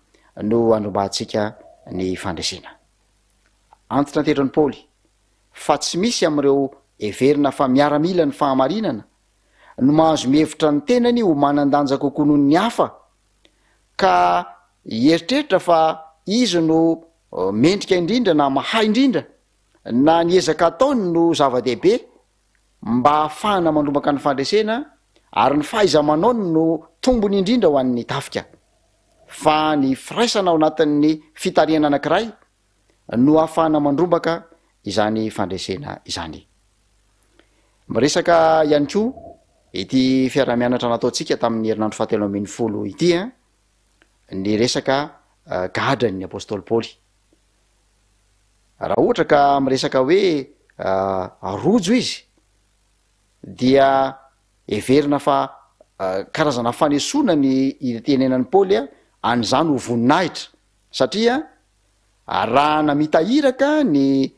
no andrombahantsika ny fandresena. Antitranteran'i Paoly fa tsy misy amin'ireo heverina fa miaramilan'ny fahamarinana no mahazo mihevitra ny tenany ho manan-danja kokoa noho ny hafa ka hieritreritra fa izy no mendrika indrindra na mahay indrindra na ny ezaka ataony no zava-dehibe mba hahafahana mandrombaka ny fandresena ary ny fahaiza-manaony no tombony indrindra ho an'ny tafika. Fa ny firaisana ao anatin'ny fitarihana anankiray no hahafahana mandrombaka izany fandresena izany. Miresaka ihany koa ity fiaraha-mianatra nataontsika tamin'ny herinandro fahatelo 13 ity ny resaka gadran'ny apostoly Paoly. Raha ohatra ka miresaka hoe rojo izy dia heverina fa karazana fanesoana ny itenenan'i Paoly an'izany ho voninahitra satria raha namita iraka ny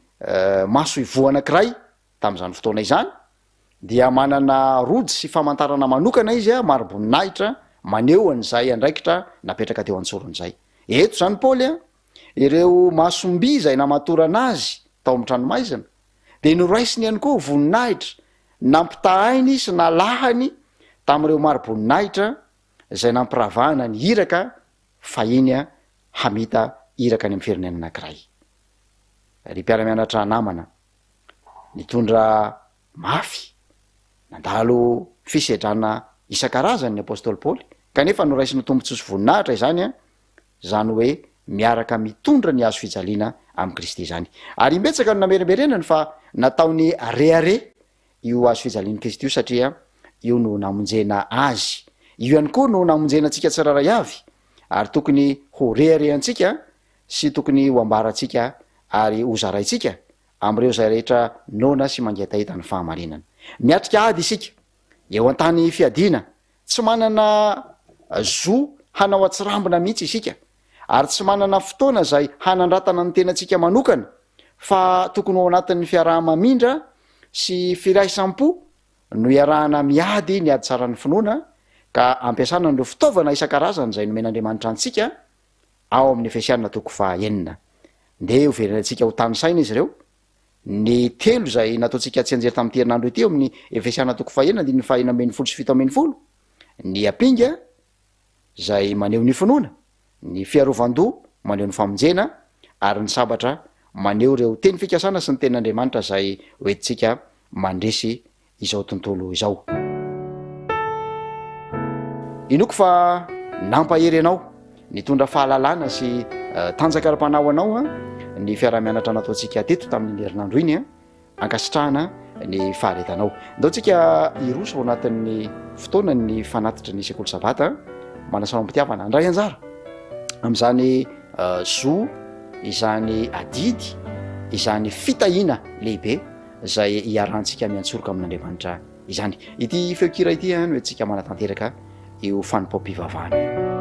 masoivoho anankiray tamin'izany fotoana izany dia manana rojo sy famantarana manokana izy mari-boninahitra maneho an'izay andraikitra napetraka teo an-tsorony izay. Eto izany Paoly Ireo masom-by izay namatorana azy tao amin'ny tranomaizina dia noraisiny ihany koa ho voninahitra, nampitahainy sy nalahany tamin'ireo mari-boninahitra izay nampiravahana ny iraka fahiny hamita iraka any amin'ny firenena anankiray. Ry mpiara-mianatra namana, nitondra mafy, nandalo fisedrana isan-karazany ny apostoly Paoly, kanefa noraisiny ho tombontsoa sy voninahitra izany, izany hoe miaraka mitondra ny hazo fijaliana amin'i Kristy izany. Ary imbetsaka no namerimberenany fa nataony rehareha io hazo fijalian'i Kristy io satria io no namonjena azy. Io ihany koa no namonjena antsika tsirairay avy, ary tokony ho reharehantsika sy tokony ho ambarantsika ary hozaraintsika amin'ireo izay rehetra noana sy mangetaheta ny fahamarinana. Miatrika ady isika, eo an-tany fiadiana, tsy manana zo hanao atsirambina mihitsy isika, ary tsy manana fotoana izay hanandratana ny tenantsika manokana, fa tokony ho ao anatin'ny fiaraha-mamindra sy firaisam-po no iarahana miady ny ady tsaran'ny finoana, ka ampiasana an'ireo fitaovana isan-karazany izay nomen'Andriamanitra antsika, ao amin'ny Efesiana toko faha enina. Ndeha hoverenantsika ho tanisaina izy ireo. Ny telo izay nataontsika tsianjery tamin'ity herinandro ity eo amin'ny Efesiana toko fahenina andininy fahenina 16 sy 17, ny ampinga izay maneho ny finoana, ny fiarovan-doha maneho ny famonjena, ary ny sabatra maneho ireo teny fikasana sy ny tenin'Andriamanitra izay hoentintsika mandresy izao tontolo izao. Inoako fa nampahery anao, nitondra fahalalana sy tanjaka ara-panahy ho anao ny fiaraha-mianatra nataontsika teto tamin'iny herinandro iny. Ankasitrahana ny faharetanao. Ndao tsika hiroso ao anatin'ny fotoanan'ny fanatitry ny sekoly sabata. Manasa anao am-pitiavana handray anjara amin'izany zo, izany adidy, izany fitahiana lehibe izay iarahantsika miantsoroka amin'Andriamanitra izany. Ity feon-kira ity no entintsika manatanteraka io fanompoam-pivavahana io.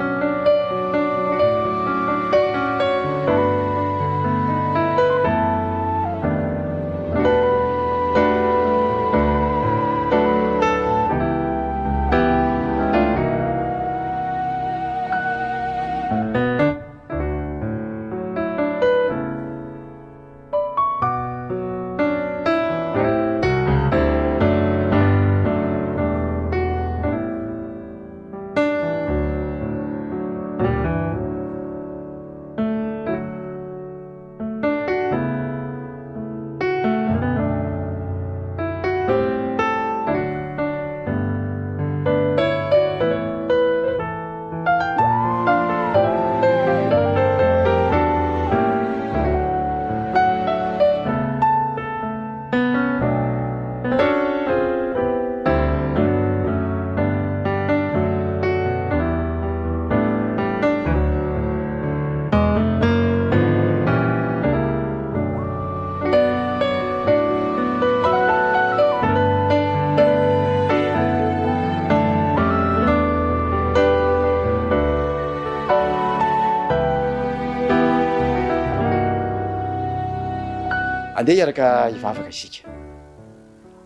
Andeha hiaraka hivavaka isika.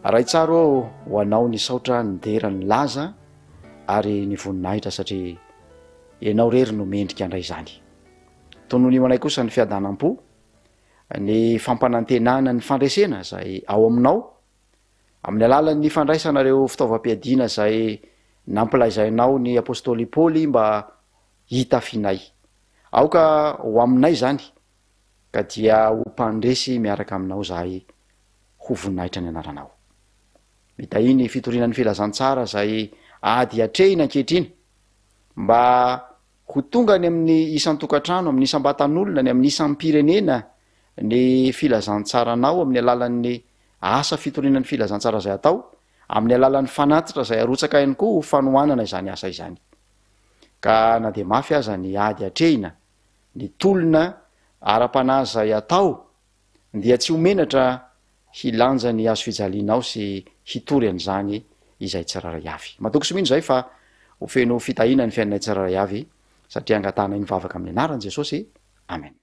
Ray tsara ô, ho anao ny saotra, ny dera, ny laza ary ny voninahitra satria Ianao irery no mendrika handray izany. Tononio anay kosa ny fiadanam-po, ny fampanantenana ny fandresena izay ao aminao, amin'ny alalan'ny fandraisana ireo fitaovam-piadiana izay nampilazainao ny apostoly Paoly mba hitafianay. Aoka ho aminay izany, ka dia ho mpandresy miaraka aminao izahay ho voninahitra ny anaranao. Mitahia ny fitoriana ny filazantsara izay ady atrehina ankehitriny mba ho tonga any amin'ny isan-tokantrano, amin'ny isam-batan'olona, any amin'ny isam-pirenena ny filazantsaranao amin'ny alalan'ny asa fitoriana ny filazantsara izay atao, amin'ny alalan'ny fanatitra izay arotsaka ihany koa ho fanohanana izany asa izany. Ka na dia mafy aza ny ady atrehina, ny tolona ara-panahy izay atao dia tsy ho menatra hilanja ny hazo fijalianao sy hitory an'izany izay tsirairay avy. Matoky sy mino izahay fa ho feno fitahiana ny fiainanay tsirairay avy satria angatahanay ny vavaka amin'ny anaran'i Jesosy. Amen.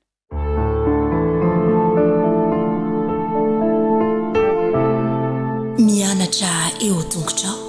Mianatra eo an-tongotrao.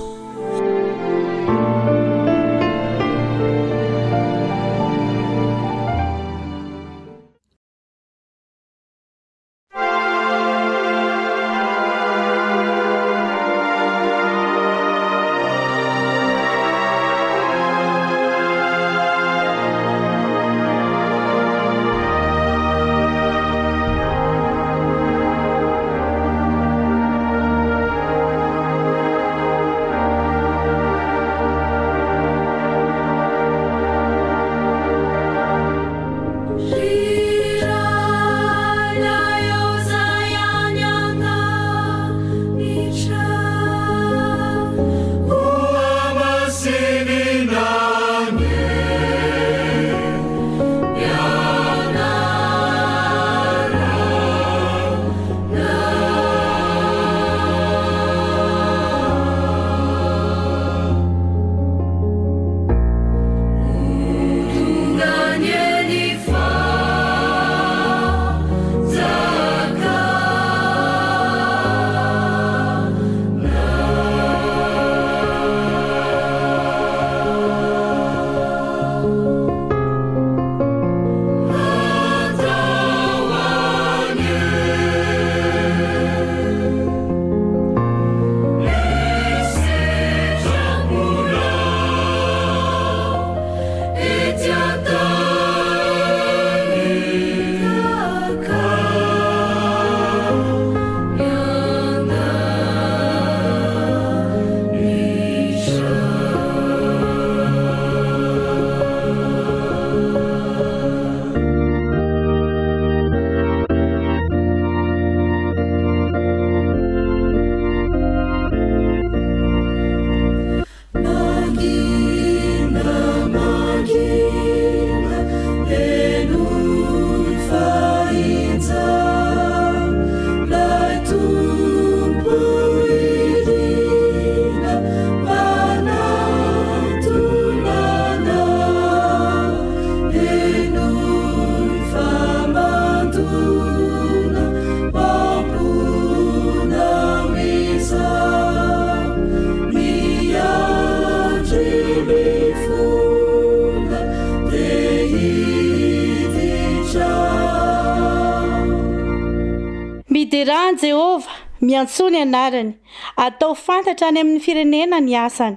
Miantsoa ny anarany. Ataovy fantatra any amin'ny firenena ny asany.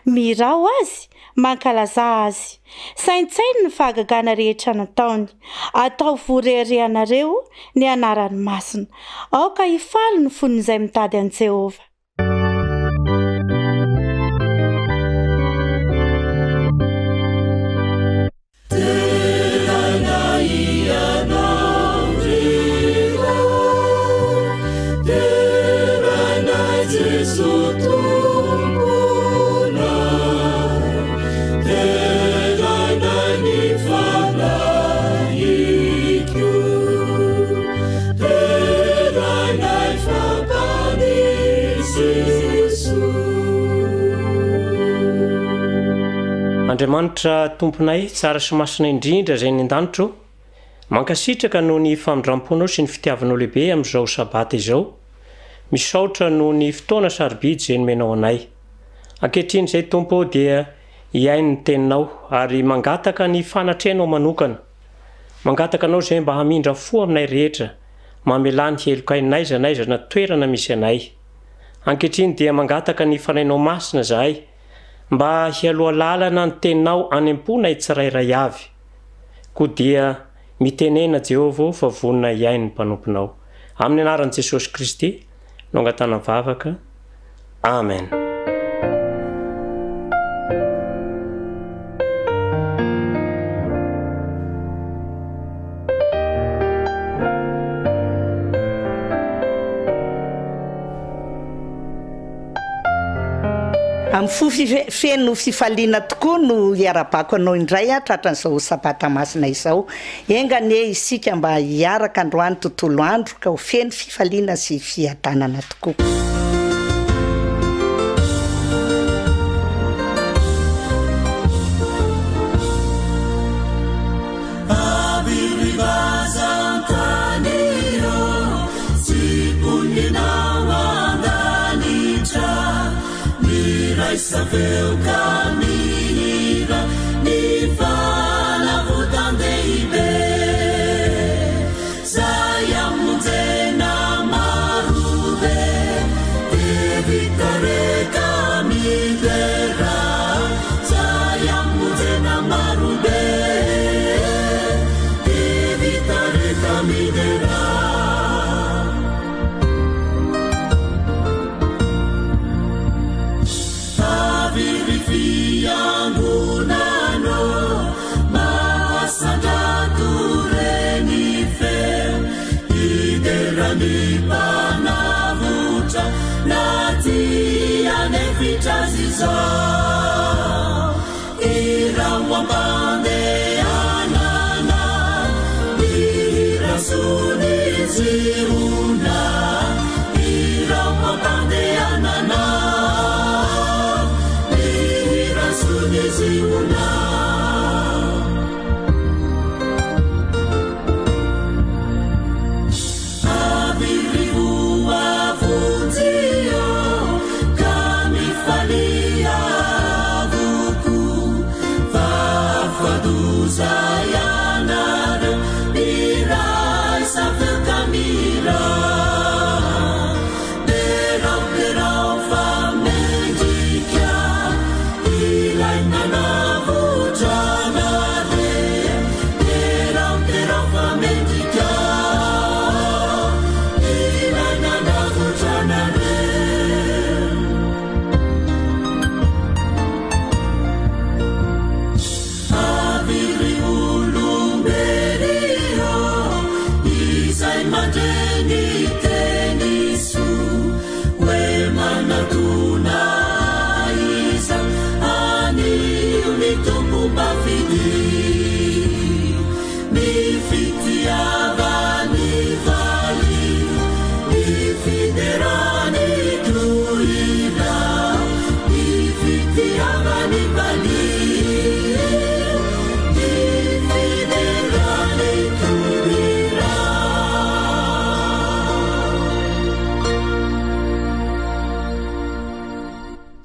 Mihirà ho azy, mankalazà azy. Saintsaino ny fahagagana rehetra nataony. Ataovy ho reharehanareo ny anarany masina. Aoka hifaly ny fon'izay mitady an'i Jehovah. Andriamanitra Tomponay, tsara sy masina indrindra izay any an-danitra ô, mankasitraka noho ny famindram-ponao sy ny fitiavanao lehibe amin'izao Sabata izao. Misaotra noho ny fotoana sarobidy izay nomenao anay. Ankehitriny izay Tompo ô dia hihaino ny Teninao ary mangataka ny fanatrehanao manokana. Mangataka Anao izay mba hamindra fo aminay rehetra, mamelà ny helokay n'aiza n'aiza na toerana misy anay. Ankehitriny dia mangataka ny Fanahinao Masina izahay mba hialoha lalana ny Teninao any am-ponay tsirairay avy. Koa dia mitenena Jehovah ô fa vonona hihaino ny mpanomponao. Amin'ny anaran'i Jesosy Kristy no angatahana vavaka. Amen. Amin'ny fo feno fifaliana tokoa no iarabako anao indray aho tratran'izao Sabata masina izao. Enga anie isika mba hiaraka androany tontolo andro ka ho feno fifaliana sy fiadanana tokoa.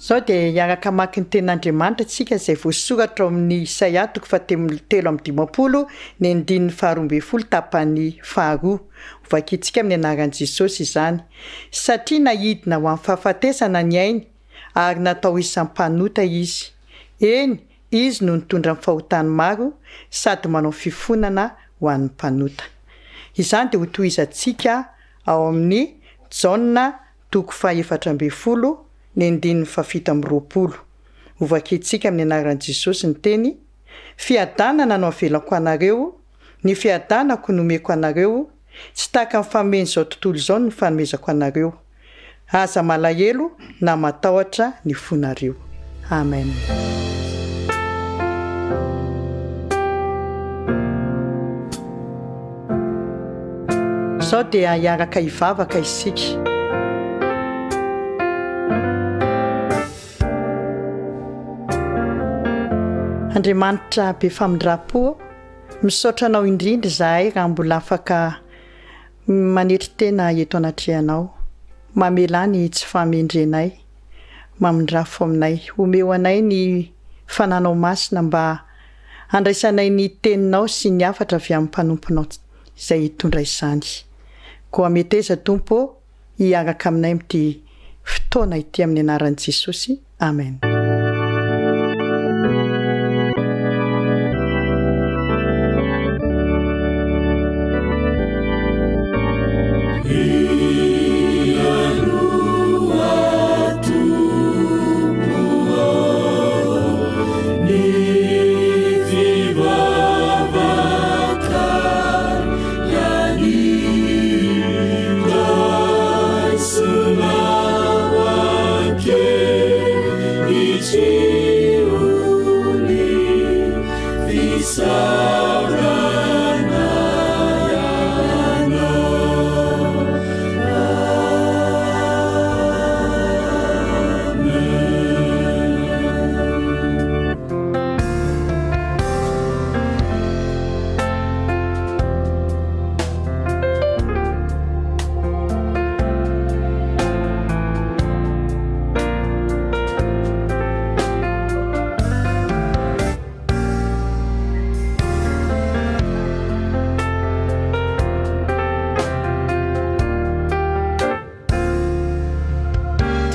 Izao dia hiaraka hamaky ny tenin'Andriamanitra isika izay voasoratra ao amin'ny Isaia toko fahatelo 53 ny andininy faharoa ambin'ny folo tapany faharoa. Hovakintsika amin'ny anaran'i Jesosy izany. Satria naidina ho amin'ny fahafatesana ny ainy, ary natao isan'ny mpanota izy. Eny, izy no nitondra ny fahotan'ny maro sady manao fifonana ho an'ny mpanota. Izany dia hotohizantsika ao amin'ny Jaona toko faha-14, ny andininy faha-27. Hovakintsika amin'ny anaran'i Jesosy ny teny, Fiadanana no avelako anareo, ny fiadanako no omeko anareo, tsy tahaka ny fanomen'izao tontolo izao no fanomezako anareo. Aza malahelo na matahotra ny fonareo. Amen. Izao dia hiaraka hivavaka isika. Andriamanitra be famindram-po ô, misaotra Anao indrindra izahay raha mbola afaka manetry tena eto anatrehanao. Mamelà ny tsy fahamendrenay, mamindrafo aminay. Omeo anay ny Fananao Masina mba handraisanay ny Teninao sy ny hafatra avy amin'ny mpanomponao izay hitondra izany. Koa meteza Tompo ô, hiaraka aminay amin'ity fotoana ity amin'ny anaran'i Jesosy. Amen.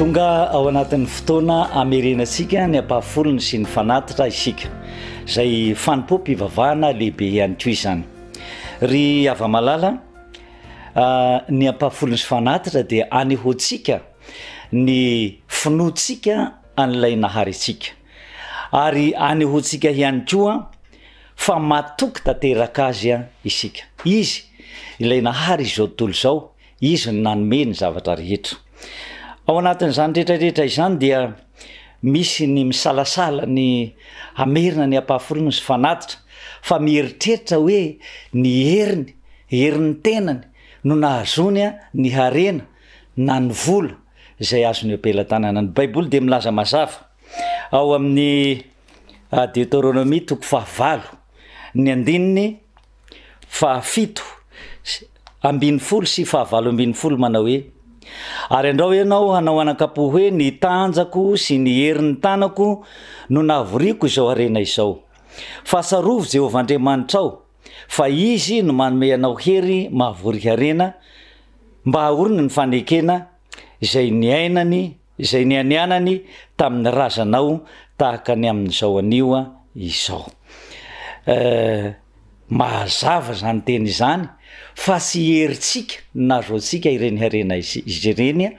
Tonga ao anatin'ny fotoana hamerenantsika ny ampahafolony sy ny fanatitra isika, izay fanompoam-pivavahana lehibe ihany koa izany. Ry hava-malala, ny ampahafolony sy fanatitra dia anehoantsika ny finoantsika an'ilay Nahary antsika, ary anehoantsika ihany koa fa matoky tanteraka Azy isika. Izy, ilay Nahary izao tontolo izao, Izy no nanome ny zavatra rehetra. Ao anatin'izany rehetra rehetra izany dia misy ny misalasala ny hamerina ny ampahafolony sy fanatitra fa mieritreritra hoe ny heriny, herin'ny tenany no nahazoany ny harena na ny vola izay azony eo am-pelatanana. Ny Baiboly dia milaza mazava ao amin'ny Deoteronomia toko fahavalo ny andininy faha-17 sy faha-18 manao hoe, Ary andrao ianao hanao anakam-po hoe, Ny tanjako sy ny herin'ny tanako no nahavoriako izao harena izao. Fa tsarovy Jehovah Andriamanitrao, fa Izy no manome anao hery mahavory harena, mba haorina ny fanekena izay niainany, izay nianianany tamin'ny razanao tahaka ny amin'izao anio izao. Eh, mazava izany teny izany fa tsy herintsika no nahazoantsika ireny harena izy ireny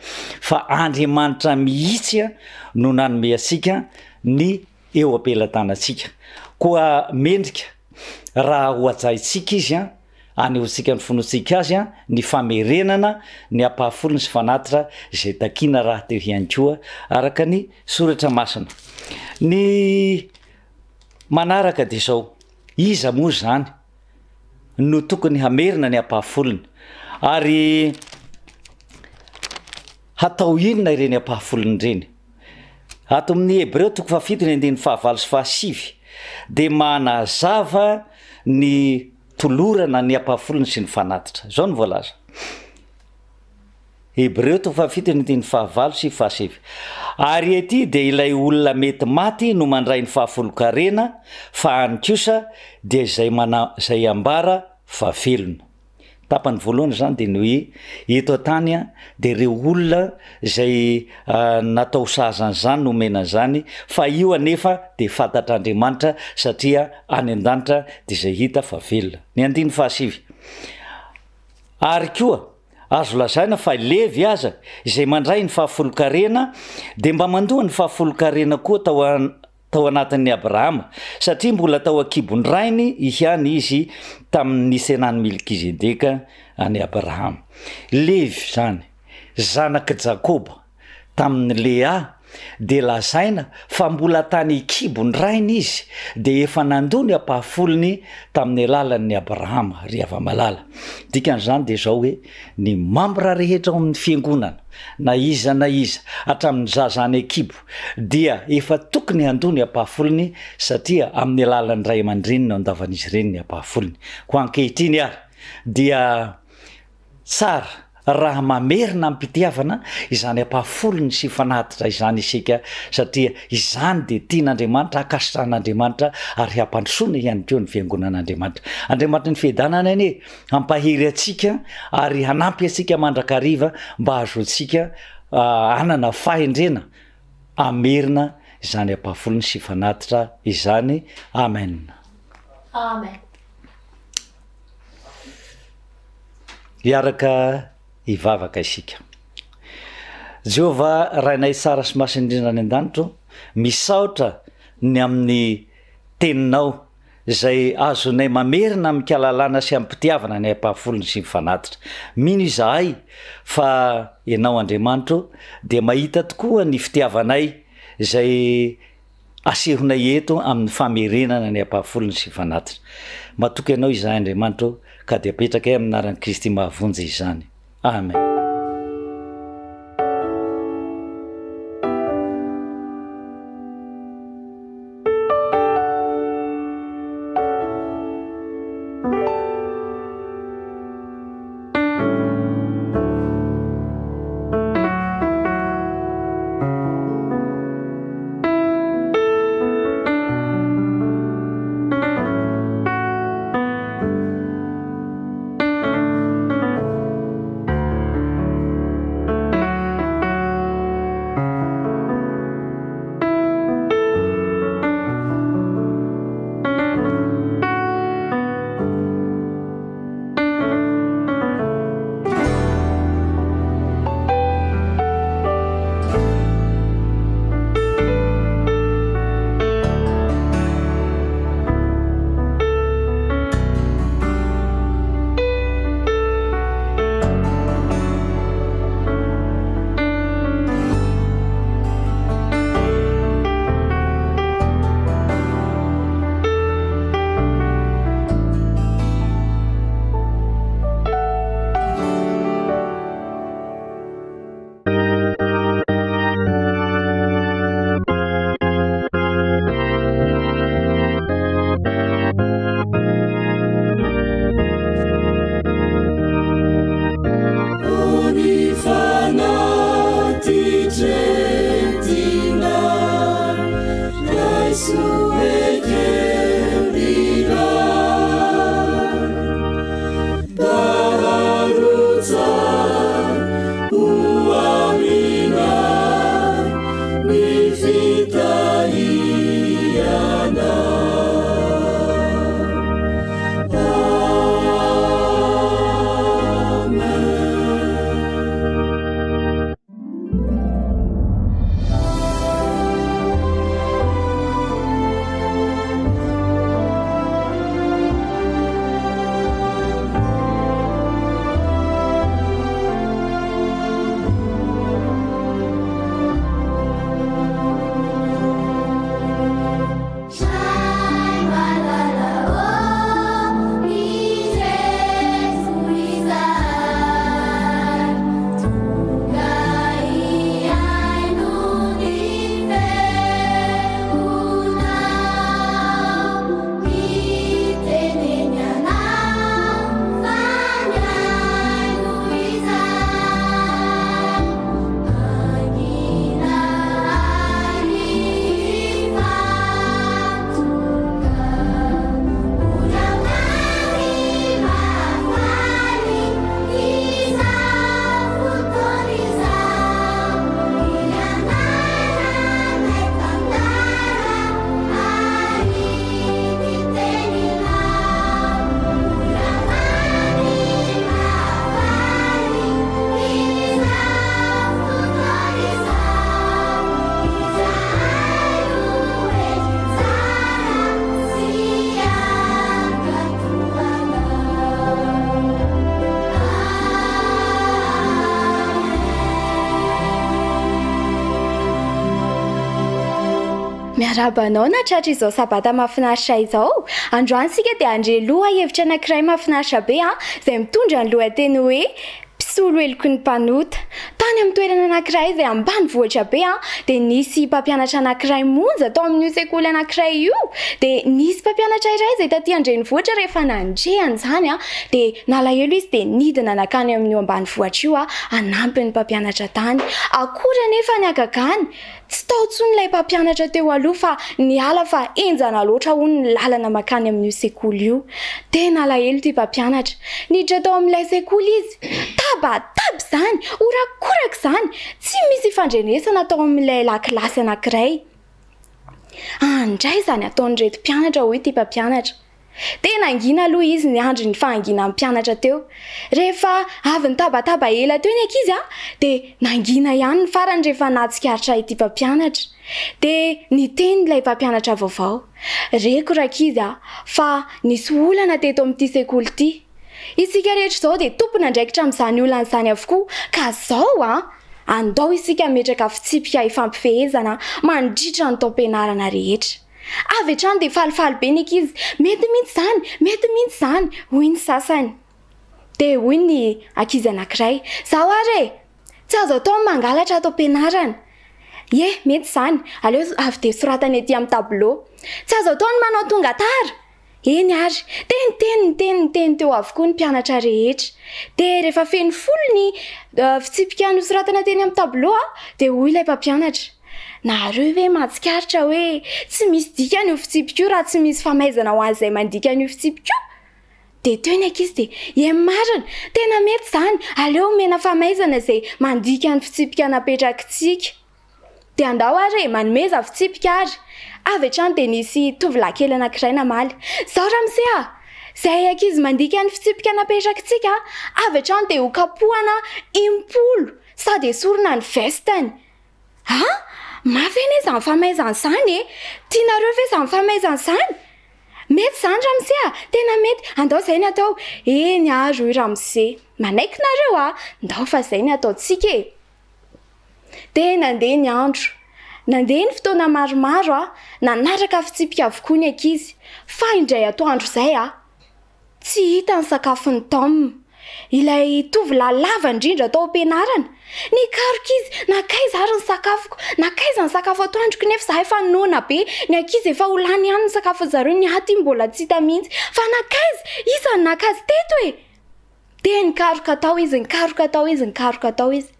fa Andriamanitra mihitsy no nanome antsika ny eo am-pelatanantsika. Koa mendrika raha hohajaintsika izy an, anehoantsika ny finoantsika azy an, ny famerenana ny ampahafolony sy fanatitra izay takiana rahateo ihany koa araka ny soratra masina. Ny manaraka dia izao, iza moa izany no tokony hamerina ny ampahafolony? Ary hatao inona ireny ampahafolony ireny? Ato amin'ny Hebreo toko fahafito ny andininy fahavalo sy fahasivy dia manazava ny tolorana ny ampahafolony sy ny fanatitra. Izao no voalaza. Hebreo toko fahafito ny andininy fahavalo sy fahasivy. Ary ety dia ilay olona mety maty no mandray ny fahafolon-karena fa any kosa dia izay mana izay ambara fa velona. Tapany voalohany izany dia ny hoe eto an-tany dia ireo olona izay natao sahaza an'izany no omena an'izany, fa io anefa dia fantatr'Andriamanitra satria any an-danitra dia izay hita fa velona. Ny andininy fahasivy. Ary koa, azo lazaina fa i Levy aza, izay mandray ny fahafolonkarena, dia mba mandoa ny fahafolonkarena koa tao tao anatin'i Abrahama, satria mbola tao an-kibon-drainy ihany izy tamin'ny nisenan'i Melkizedeka an'i Abrahama. Levy izany, zanak'i Jakoba, tamin'i Lea, dia lazaina fa mbola tany an-kibon-drainy izy dia efa nandoa ny ampahafolony tamin'ny alalan'i Abrahama, ry hava-malala. Dikan'izany dia izao hoe, ny mambra rehetra ao amin'ny fiangonana, na iza na iza, hatramin'ny zaza any an-kibo, dia efa tokony handoa ny ampahafolony satria amin'ny alalan'ny ray aman-dreniny no andavan'izy ireny ny ampahafolony. Koa ankehitriny ary dia Tsara raha mamerina amim-pitiavana izany ampahafolony sy fanatitra izany isika, satria izany dia tian'Andriamanitra, ankasitrahan'Andriamanitra ary hampandrosoana ihany koa ny Fiangonan'Andriamanitra. Andriamanitry ny fiadanana anie hampahery antsika ary hanampy antsika mandrakariva mba hahazoantsika hanana fahendrena hamerina izany ampahafolony sy fanatitra izany. Amen. Amen. Hiaraka hivavaka isika. Jehovah Rainay tsara sy masina indrindra any an-danitra ô, misaotra ny amin'ny Teninao izay azonay mamerina amin-kalalana sy amim-pitiavana ny ampahafolony sy ny fanatitra. Mino izahay fa Ianao Andriamanitra ô dia mahita tokoa ny fitiavanay izay Asehonay eto amin'ny famerenana ny ampahafolony sy fanatitra. Matoky Anao izahay Andriamanitra ô, ka dia apetrakay amin'ny anaran'i Kristy mahavonjy izany. Amen. Miarahaba anao nahatratra izao sabata mahafinaritra izao. Androany isika dia handre lohahevitra anankiray mahafinaritra be izay mitondra ny lohateny hoe Mpisolo heloky ny mpanota. Tany amin'ny toerana anankiray izay ambanivohitra be dia nisy mpampianatra anankiray monja tao amin'io sekoly anankiray io. Dia nisy mpampianatra iray izay taty an-drenivohitra rehefa nandre an'izany dia nalahelo izy dia nidina nankany amin'io ambanivohitra io hanampy ny mpampianatra tany. Akory anefa ny hagagany! Tsy tao intsony ilay mpampianatra teo aloha fa niala fa henjana loatra hono ny lalana mankany amin'io sekoly io. Dia nalahelo ity mpampianatra. Niditra tao amin'ilay sekoly izy. Tabataba izany! Horakoraka izany! Tsy misy ifandrenesana tao amin'ilay lakilasy anankiray. Andray izany ataon'ireto mpianatra hoy ity mpampianatra. Dia nangina aloha izy niandry ny fahanginan'ny mpianatra teo. Rehefa avy nitabataba ela teo ny ankizy dia nangina ihany ny farany rehefa nahatsikaritra ity mpampianatra. Dia niteny ilay mpampianatra vaovao, Reko rankizy a, fa nisy olana teto amin'ity sekoly ity. Isika rehetra izao dia tompon'andraikitra amin'izany olana izany avokoa ka izao a, andao isika hametraka fitsipika hifampifehezana mandritra ny taom-pianarana rehetra. Avy hatrany dia falifaly be ny ankizy, Mety mihitsy izany! Mety mihitsy izany! hoy ny sasany. Dia hoy ny ankizy anankiray, Izaho ary e! Tsy azo atao ny mangalatra ato am-pianarana. Ie, mety izany. Aleo avy dia soratana ety amin'ny tableau. Tsy azo atao ny manao tonga tara. Eny ary! Dia niteny, niteny, niteny teo avokoa ny mpianatra rehetra. Dia rehefa feno folo ny fitsipika nosoratana teny amin'ny tableau, dia hoy ilay mpampianatra, Nareo ve mahatsikaritra hoe tsy misy dikany io fitsipika io raha tsy misy famaizana ho an'izay mandika an'io fitsipika io? Dia teo ny ankizy dia, Eny marina! Tena mety izany! Aleo omena famaizana izay mandika ny fitsipika napetrakitsika. Dia andao ary e, manomeza fitsipika ary. Avy hatrany dia nisy tovolahy kely anankiray namaly, Izao ramose a! Izay ankizy mandika ny fitsipika napetrakitsika, avy hatrany dia ho kapohana impolo sady esorina ny veste-ny. A! Mafy anie izany famaizana izany e! Tianareo ve izany famaizana izany? Mety izany ramose a! Tena mety! Andao izay ny atao. Eny ary hoy ramose. Manaiky nareo a! Ndao fa izay ny ataontsika e! Dia nandeha ny andro. Nandeha ny fotoana maromaro a! Nanaraka fitsipika avokoa ny ankizy. Fa indray atoandro izay a! Tsy hita ny sakafon'i Tom. Ilay tovolahy lava indrindra tao am-pianarana. Nikaroka izy, nankaiza ary ny sakafoko? Nankaiza ny sakafo atoandroko nefa izaho efa noana be, ny ankizy efa ho lany ihany ny sakafon-dry zareo, ny ahy ity mbola tsy hita mihitsy. Fa nankaiza? Iza no naka azy teto e? Dia nikaroka tao izy, nikaroka tao izy, nikaroka tao izy.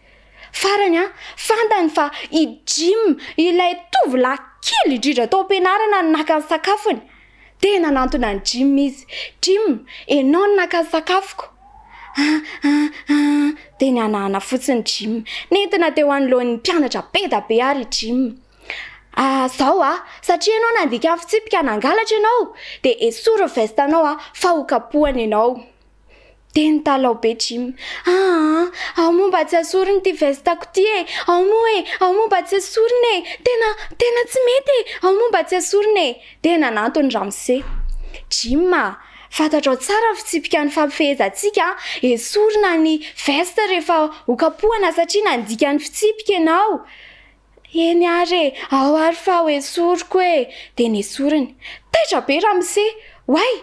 Farany an, fantany fa i Jim, ilay tovolahy kely indrindra tao am-pianarana no naka ny sakafony. Dia nanantona an'i Jim izy. Jim, ianao no naka ny sakafoko. Ah, ah, ah. Dia nihanahana fotsiny Jim. Nentina teo anoloan'ny mpianatra be dia be ary i Jim. Ah, zao ah, satria ianao nandika ny fitsipika nangalatra ianao, dia esory ny veste-nao ah, fa hokapohana ianao. Dia nitalaho be Jim. Aa, ao moa mba tsy asorina ity veste-ko ity e! Ao moa e! Ao moa mba tsy asorina e! Tena, tena tsy mety e! Ao moa mba tsy asorina e! Dia nanantona i ramose. Jim a! Fantatrao tsara ny fitsipika nifampifehezantsika a! Esorina ny veste rehefa hokapohana satria nandika ny fitsipika ianao. Eny ary e! Ao ary fa ho esoriko e! Dia nesoriny. Taitra be ramose! Oay!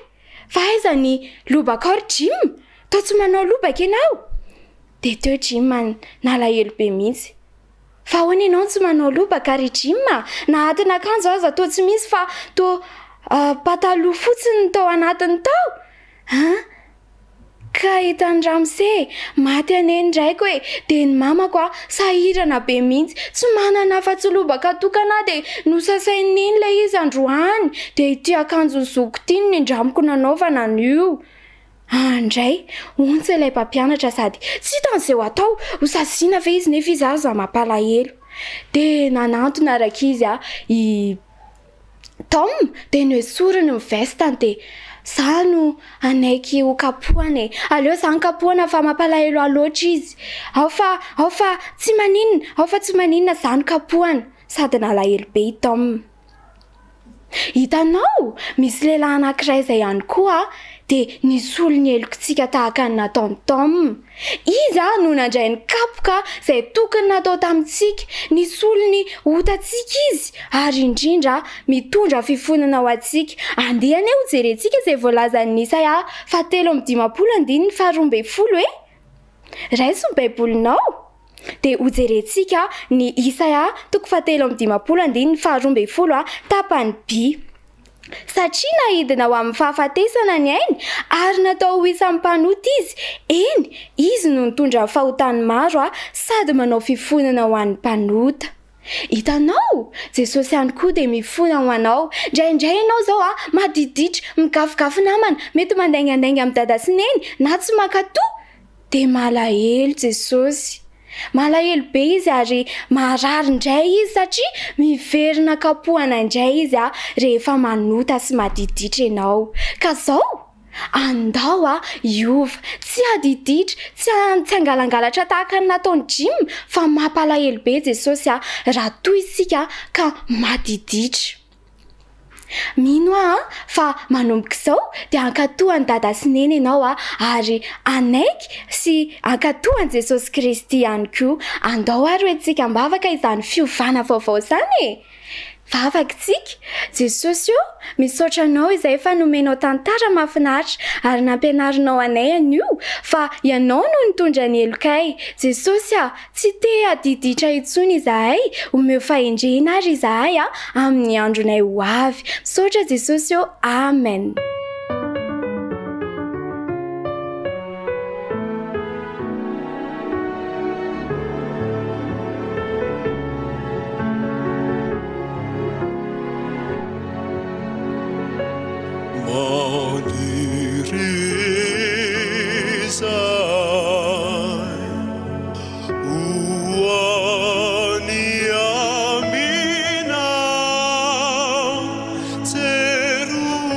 Fa aiza ny lobakao ry Jim? Toa tsy manao lobaka ianao? Dia teo Jim nalahelo be mihitsy. Fa ahoana ianao no tsy manao lobaka ry Jim a? Na atin'akanjo aza toa tsy misy fa toa pataloha fotsiny ny tao anatiny tao? An? Ka hitan'i ramose e! Maty anie ny raiko e! Dia ny mamako a! Sahirana be mihitsy! Tsy manana afa-tsy lobaka tokana aho dia nosasain'i neny ilay izy androany! Dia ity akanjon'i zokiko ity no nindramiko nanaovana an'io! Andray! Ontsa ilay mpampianatra sady tsy hitany izay ho atao! Ho saziana ve izy nefa izy aza mampalahelo! Dia nanantona rankizy a! I. Tom dia noesoriny ny veste-ny dia za no hanaiky ho kapohana e! Aleo za no kapohana fa mampalahelo ahy loatra izy. Ao fa, ao fa tsy maninona, ao fa tsy maninona za no kapohana. Sady nalahelo be i Tom. Hitanao? Misy lehilahy anankiray izay ihany koa. dia nisolo ny helokintsika tahaka ny nataon'i Tom. Izy no nandray ny kapoka izay tokony natao tamintsika, nisolo ny otantsika Izy, ary indrindra mitondra fifonana ho antsika. Andeha anie hojerentsika izay voalazan'ny Isaia fahatelo amby dimampolo andininy faharoa ambin'ny folo e! Raiso ny Baibolinao, dia hojerentsika ny Isaia toko fahatelo amby dimampolo andininy faharoa ambin'ny folo tapany B. Satria naidina ho amin'ny fahafatesana ny ainy, ary natao ho isan'ny mpanota izy, eny, izy no nitondra ny fahotan'ny maro sady manao fifonana ho an'ny mpanota. Hitanao? Jesosy ihany koa dia mifona ho anao. Indraindray ianao izao madiditra, migafigafy namana, mety mandaingandainga amin'i dada sy neny, na tsy mankatò. Dia malahelo Jesosy. Malahelo be izy ary marary indray izy satria miverina kapohana indray izy rehefa manota sy madiditra ianao. Ka zao, andao a hiova. Tsy hadiditra, tsy tsy hangalangalatra tahaka ny nataon'i Jim fa mampalahelo be Jesosy raha toa isika ka madiditra. Mino aho an, fa manomboka izao dia hankatò an'i Dada sy Neny ianao an, ary hanaiky sy hankatò an'i Jesosy Kristy ihany koa. Andao ary hoentintsika am-bavaka izany fiovana vaovao izany e! Vavaka isika, Jesosy ô, misaotra Anao izay fa nomenao tantara mahafinaritra ary nampianarinao anay anio fa Ianao no nitondra ny helokay. Jesosy a! Tsy te hadiditra intsony izahay, omeo fahendrena ary izahay a, amin'ny andronay ho avy. Misaotra Jesosy ô, Amen. Maniry izahay. Ho any aminao, Jerosalema.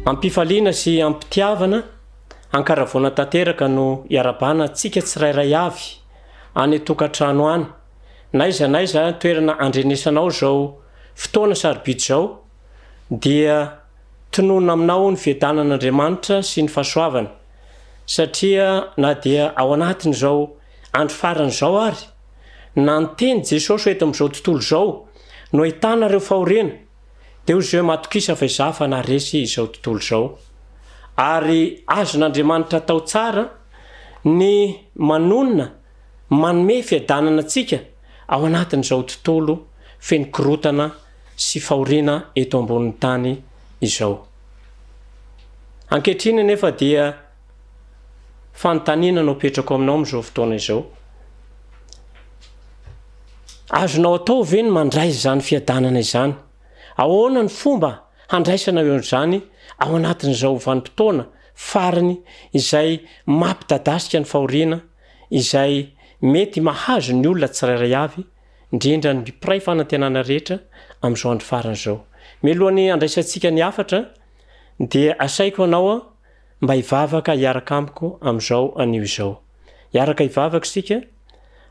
Am-pifaliana sy am-pitiavana, an-karavoana tanteraka no iarabana antsika tsirairay avy any an-tokantrano any, n'aiza n'aiza toerana andrenesanao izao fotoana sarobidy izao, dia tononina aminao ny fiadanan'Andriamanitra sy ny fahasoavany, satria na dia ao anatin'izao andro farany izao ary, na ny teny Jesosy ho eto amin'izao tontolo izao no ahitana ireo fahoriana, dia hoy izy hoe matokisa fa izaho fa naharesy izao tontolo izao. Ary azon'Andriamanitra atao tsara ny manonona manome fiadanana antsika ao anatin'izao tontolo feno korotana sy fahoriana eto ambonin'ny tany izao. Ankehitriny anefa dia fanontaniana no apetrako aminao amin'izao fotoana izao. Azonao atao ve ny mandray izany fiadanana izany? Ahoana ny fomba handraisana eo izany ao anatin'izao vanim-potoana farany izay mampidadasika ny fahoriana izay mety mahazo ny olona tsirairay avy, indrindra ny mpiray fanantenana rehetra amin'izao andro farany izao. Mialohan'ny handraisantsika ny hafatra dia asaiko anao mba hivavaka hiaraka amiko amin'izao anio izao. Hiaraka hivavaka isika.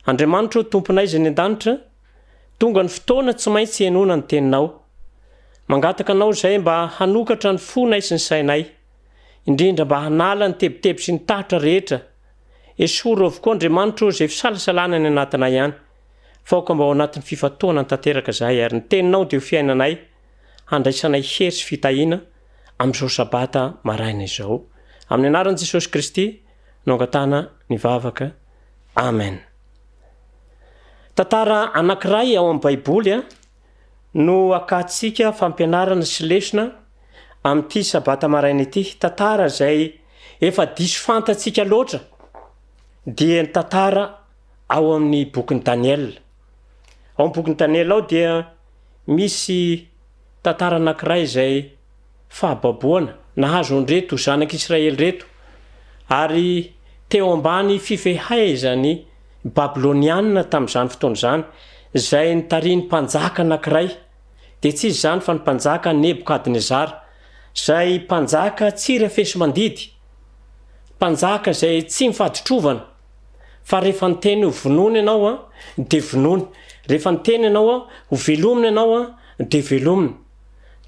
Andriamanitra ô Tomponay izay any an-danitra, tonga ny fotoana tsy maintsy henoina ny teninao. Mangataka anao izahay mba hanokatra ny fonay sy ny sainay, indrindra mba hanala ny tebiteby sy ny tahotra rehetra. Esory avokoa Andriamanitra ô izay fisalasalana any anatinay any, fa aoka mba ao anatin'ny fifantohana tanteraka izahay ary ny teninao dia ho fiainanay, handraisanay hery sy fitahiana amin'izao Sabata maraina izao. Amin'ny anaran'i Jesosy Kristy no angatahana ny vavaka. Amen. Tantara anankiray ao amin'ny Baiboly no akantsika fampianarana sy lesona amin'ity Sabata maraina ity. Tantara izay efa diso fantatsika loatra dia ny tantara ao amin'ny bokin'i Daniela. Ao amin'ny bokin'i Daniela ao dia Misy tantara anankiray izay fahababoana nahazo an'ireto zanak'Israely ireto, ary teo ambany fifehaizan'ny Babylonianina tamin'izany fotoana izany, izay nitarihin'ny mpanjaka anankiray, dia tsy iza izany fa ny mpanjaka Nebokadnezara, izay mpanjaka tsy refesi-mandidy, mpanjaka izay tsy mifaditrovana. Fa rehefa niteny ho vonoina ianao an, dia vonoina. Rehefa niteny ianao an, ho velomina ianao an, dia velomina.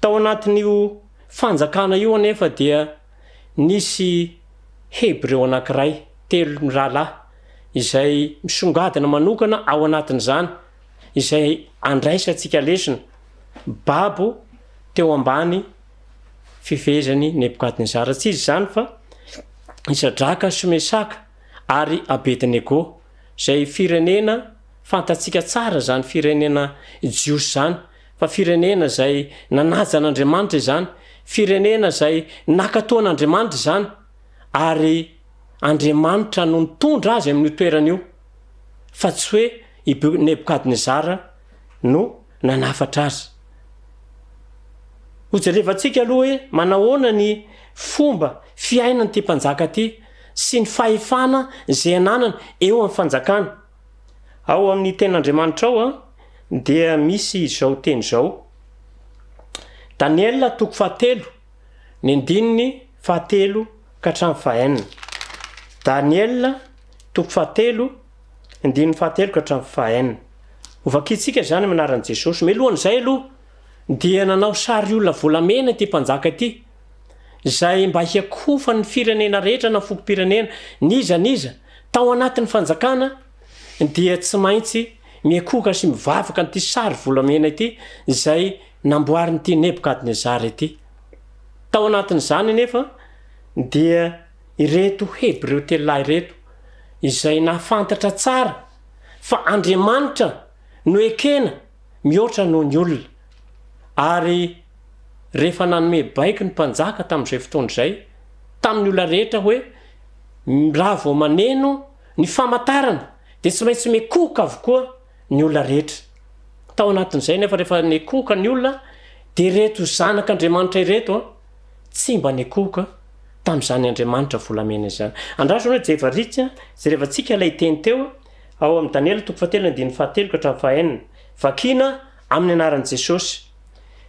Tao anatin'io fanjakana io anefa dia nisy Hebreo anankiray, telo mirahalahy, izay misongadina manokana ao anatin'izany, izay andraisantsika lesona, babo teo ambany fifehezan'i Nebokadnezara. Tsy iza izany fa i Sadraka sy Mesaka ary Abednego, izay firenena fantatsika tsara izany firenena jiosy izany, fa firenena izay nanaja an'Andriamanitra izany, firenena izay nankatò an'Andriamanitra izany, ary Andriamanitra no nitondra azy amin'io toerana io, fa tsy hoe i Nebokadnezara no nanafatra azy. Hojerevantsika aloha hoe manahoana ny fomba fiainan'ity mpanjaka ity sy ny fahefana izay ananany eo amin'ny fanjakana. Ao amin'ny Tenin'Andriamanitra ao dia misy izao teny izao, Daniela toko fahatelo, ny andininy fahatelo ka hatramin'ny fahenina. Daniela toko fahatelo, andininy fahatelo ka hatramin'ny fahenina. Hovakintsika izany amin'ny anaran'i Jesosy. Mialohan'izay aloha dia nanao sary olona volamena ity mpanjaka ity, izay mba hiakofan'ny firenena rehetra na fokom-pirenena, n'iza n'iza, tao anatin'ny fanjakana dia tsy maintsy miakohoka sy mivavaka an'ity sary volamena ity izay namboarin'ity Nebokadnezara ity. Tao anatin'izany anefa dia ireto Hebreo telolahy ireto izay nahafantatra tsara fa Andriamanitra no ekena mihoatra noho ny olona. Ary rehefa nanome baiko ny mpanjaka tamin'izay fotoana izay, tamin'ny olona rehetra hoe, raha vao maneno ny famantarana dia tsy maintsy mikohoka avokoa ny olona rehetra. Tao anatin'izay nefa rehefa nikohoka ny olona dia ireto zanak'Andriamanitra ireto an, tsy mba nikohoka tamin'izany Andriamanitra volamena izany. Andraso aloha jevaritsy, jerevantsika ilay teny teo ao amin'ny Daniela toko fahatelo andininy fahatelo ka hatramin'ny fahaenina. Vakina amin'ny anaran'i Jesosy.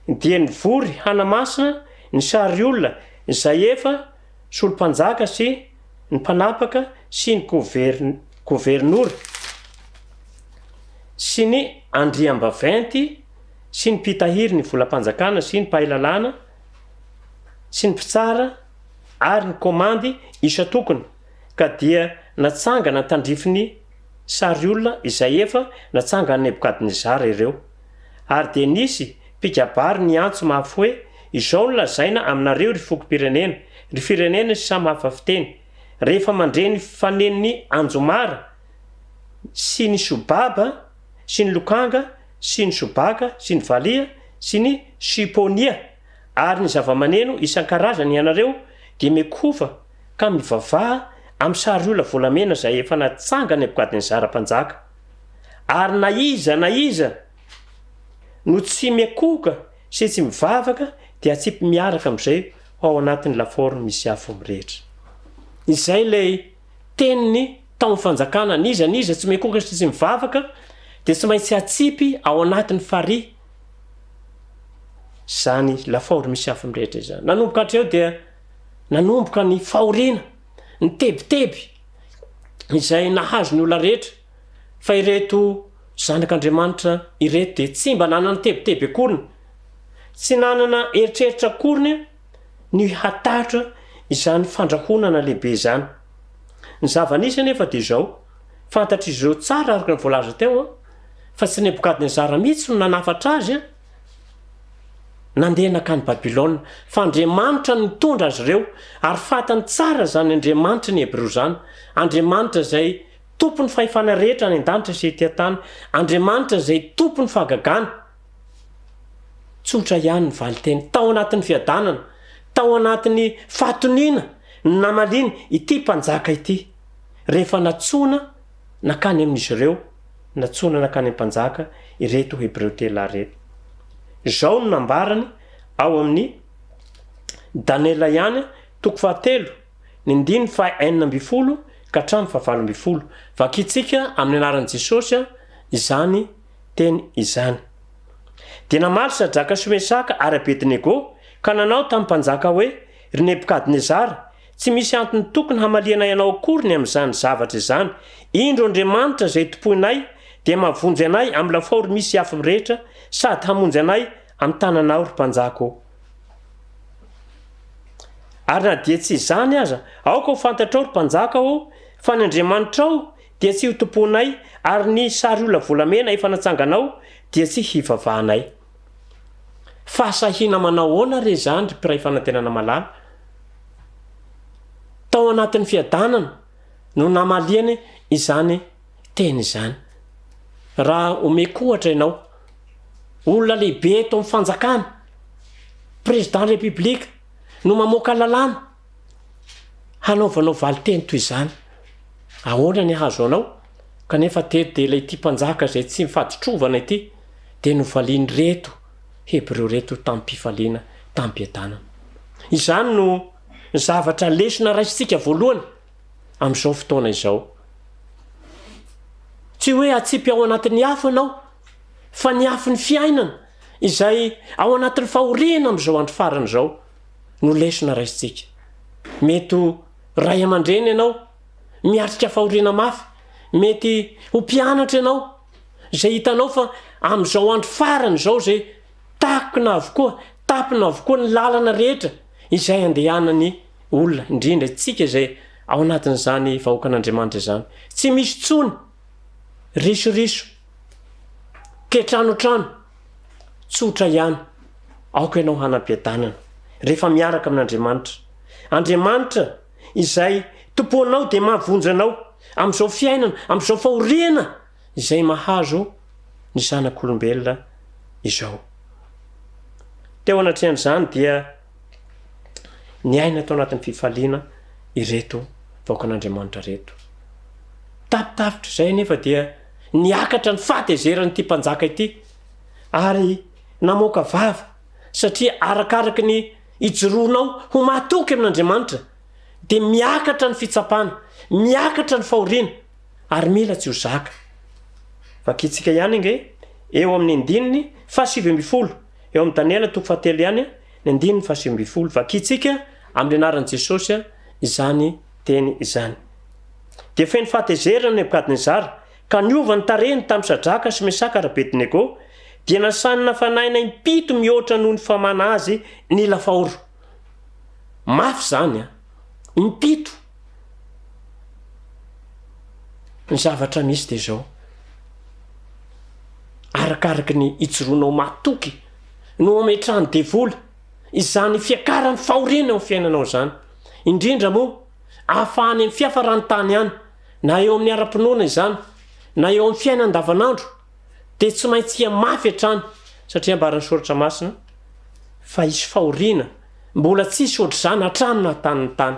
Dia nivory hanamasina ny sary olona. izay efa solom-panjaka sy ny mpanapaka sy ny governora sy ny andriambaventy sy ny mpitahiry ny volam-panjakana sy ny mpahay lalàna sy ny mpitsara ary ny komandy isan-tokony ka dia natsangana tandrifin'ny sariolona izay efa natsangan'i Nebokadnezara ireo. Ary dia nisy mpikabary niantso mafy hoe, Izao no lazaina aminareo, ry fokom-pirenena, ry firenena sy samy hafa fiteny, rehefa mandre ny fanenon'ny anjomara sy ny sobaba sy ny lokanga sy ny sobaka sy ny valiha sy ny siponia ary ny zavamaneno isan-karazany ianareo, dia mikofa ka mivavaha amin'ny sariolona volamena izay efa natsangan'i Nebokadnezara mpanjaka. Ary na iza na iza no tsy miakohoka sy tsy mivavaka dia atsipy miaraka amin'izay ho ao anatin'ny lafaoro misy afo mirehitra. Izay ilay teniny tao amin'ny fanjakana, n'iza n'iza tsy miakohoka sy tsy mivavaka dia tsy maintsy atsipy ao anatin'ny farihy izany lafaoro misy afo mirehitra izany. Nanomboka hatreo dia nanomboka ny fahoriana, ny tebiteby izay nahazo ny olona rehetra fa ireto zanak'Andriamanitra ireto dia tsy mba nanana tebiteby akoriny, tsy nanana eritreritra akoriny ny hatahotra izany fandrahonana lehibe izany. Ny zava-nisy anefa dia izao, fantatr'izy ireo tsara araka ny voalaza teo fa tsy Nebokadnezara mihitsy no nanafatra azy nandeha nankany Babylona, fa Andriamanitra no nitondra azy ireo, ary fantany tsara izany Andriamanitry ny Hebreo izany, Andriamanitra izay Tompon'ny fahefana rehetra any an-danitra sy ety an-tany, Andriamanitra izay Tompon'ny fahagagana. Tsotra ihany ny valinteny. Tao anatin'ny fiadanana, tao anatin'ny fahatoniana no namaliany ity mpanjaka ity, rehefa nantsoina nankany amin'izy ireo, nantsoina nankany amin'ny mpanjaka ireto Hebreo telolahy ireto. Izao no nambarany ao amin'ny Daniela ihany, toko fahatelo, ny ndininy faha 16 ka hatramin'ny faha 18. Vakintsika amin'ny anaran'i Jesosy izany teny izany. Dia namaly Sadraka sy Mesaka ary Abednego ka nanao tamin'ny mpanjaka hoe, Ry Nebokadnezara, tsy misy antony tokony hamalianay anao akory ny amin'izany zavatra izany. Indro Andriamanitra izay tompoinay dia mahavonjy anay amin'ny lafaoro misy afo mirehitra sady hamonjy anay amin'ny tananao, ry mpanjaka ô. Ary na dia tsy izany aza, aoka ho fantatrao, ry mpanjaka ô, fa ny Andriamanitrao dia tsy hotompoinay, ary ny sariolona volamena efa natsanganao dia tsy hivavahanay. Fahasahiana manao ahoana re izany, ry mpiray fanantenana malala? Tao anatin'ny fiadanana no namaliany izany teny izany. Raha omeko ohatra ianao, olona lehibe eto amin'ny fanjakana, président république, no mamoaka lalàna hanaovanao valinteny toy izany. Ahoana ny hahazo anao? Kanefa teto dia ilay ity mpanjaka izay tsy mifaditrovana ity dia novalian'ireto Hebreo ireto tamim-pifaliana, tamim-piadanana. Izany no zavatra lesona raisintsika voalohany amin'izao fotoana izao. Tsy hoe atsipy ao anatin'ny afo ianao, fa ny afon'ny fiainana izay ao anatin'ny fahoriana amin'izao andro farany izao no lesona raisintsika. Mety ho ray aman-dreny ianao, miatrika fahoriana mafy, mety ho mpianatra ianao, izay hitanao fa amin'izao andro farany izao izay takona avokoa, tapina avokoa ny lalana rehetra izay andehanan'ny olona, indrindra isika izay ao anatin'izany vahoakan'Andriamanitra izany. Tsy misy intsony risoriso, kiantranoantrano, tsotra ihany. Aoka ianao hanam-piadanana rehefa miaraka amin'Andriamanitra. Andriamanitra izay tompoanao dia mahavonjy anao amin'izao fiainana, amin'izao fahoriana izay mahazo ny zanak'olombelona izao. Teo anatrehan'izany dia niaina tao anatin'ny fifaliana ireto vahoakan'Andriamanitra ireto. Tapitapitra izay anefa dia niakatra ny fahatezeran'ity mpanjaka ity ary namoaka vava satria arakaraky ny ijoroanao ho mahatoky amin'Andriamanitra dia miakatra ny fitsapana, miakatra ny fahoriana ary mila tsy ho zaka. Vakintsika ihany ange eo amin'ny andininy fahasivy ambin'ny folo, eo amin'ny Daniela toko fahatelo ihany ny andininy fahasivy ambin'ny folo. Vakintsika. amin'ny anaran'i Jesosy izany teny izany. Dia feno fahatezerana Nebokadnezara, ka niova ny tarehiny tamin'i Sadraka sy Mesaka ary Abednego, dia nasainy nafanaina impito mihoatra noho ny famana azy ny lafaoro. Mafy izany an! Impito! Ny zavatra misy dia izao, arakaraky ny ijoroanao matoky no ametrahan'ny devoly izany fiakaran'ny fahoriana eo amin'ny fiainanao izany, indrindra moa ahafahany amin'ny fiafaran'ny tany any, na eo amin'ny ara-pinoana izany, na eo amin'ny fiainana andavanandro, dia tsy maintsy hihamafy hatrany, satria ambaran'ny Soratra Masina fa hisy fahoriana mbola tsy hisy ohatr'izany hatramin'ny naha-tany ny tany.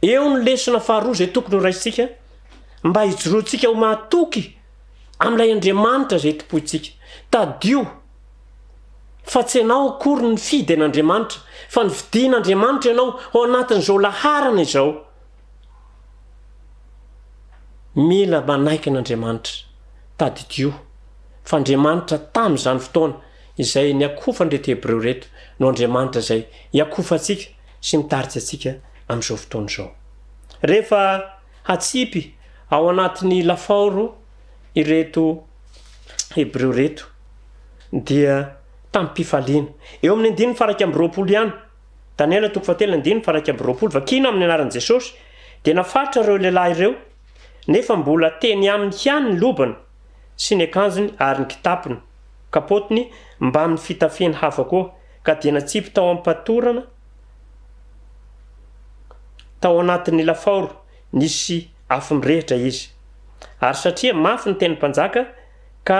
Eo ny lesona faharoa izay tokony horaisintsika mba hijoroantsika ho mahatoky amin'ilay Andriamanitra izay tompointsika. Tadidio fa tsy ianao akory no nifidy an'Andriamanitra, fa nofidin'Andriamanitra ianao ho anatin'izao laharana izao. Mila manaiky an'Andriamanitra. Tadidio fa Andriamanitra tamin'izany fotoana izay niakofan'ireto Hebreo ireto no Andriamanitra izay iakofantsika sy mitarika antsika amin'izao fotoana izao. Rehefa hatsipy ao anatin'ny lafaoro ireto Hebreo ireto dia tamim-pifaliana. Eo amin'ny andininy faha 21 ihany, Daniela toko fahatelo andininy faha 21, vakina amin'ny anaran'i Jesosy, dia nafaritra ireo lehilahy ireo, nefa mbola teny aminy ihany ny lobany sy ny akanjony ary ny kitapony, kapaotiny, mbamin'ny fitafiany hafa koa, ka dia natsipy tao am-patorana tao anatin'ny lafaoro nisy afo mirehitra izy. Ary satria mafy ny tenin'ny mpanjaka ka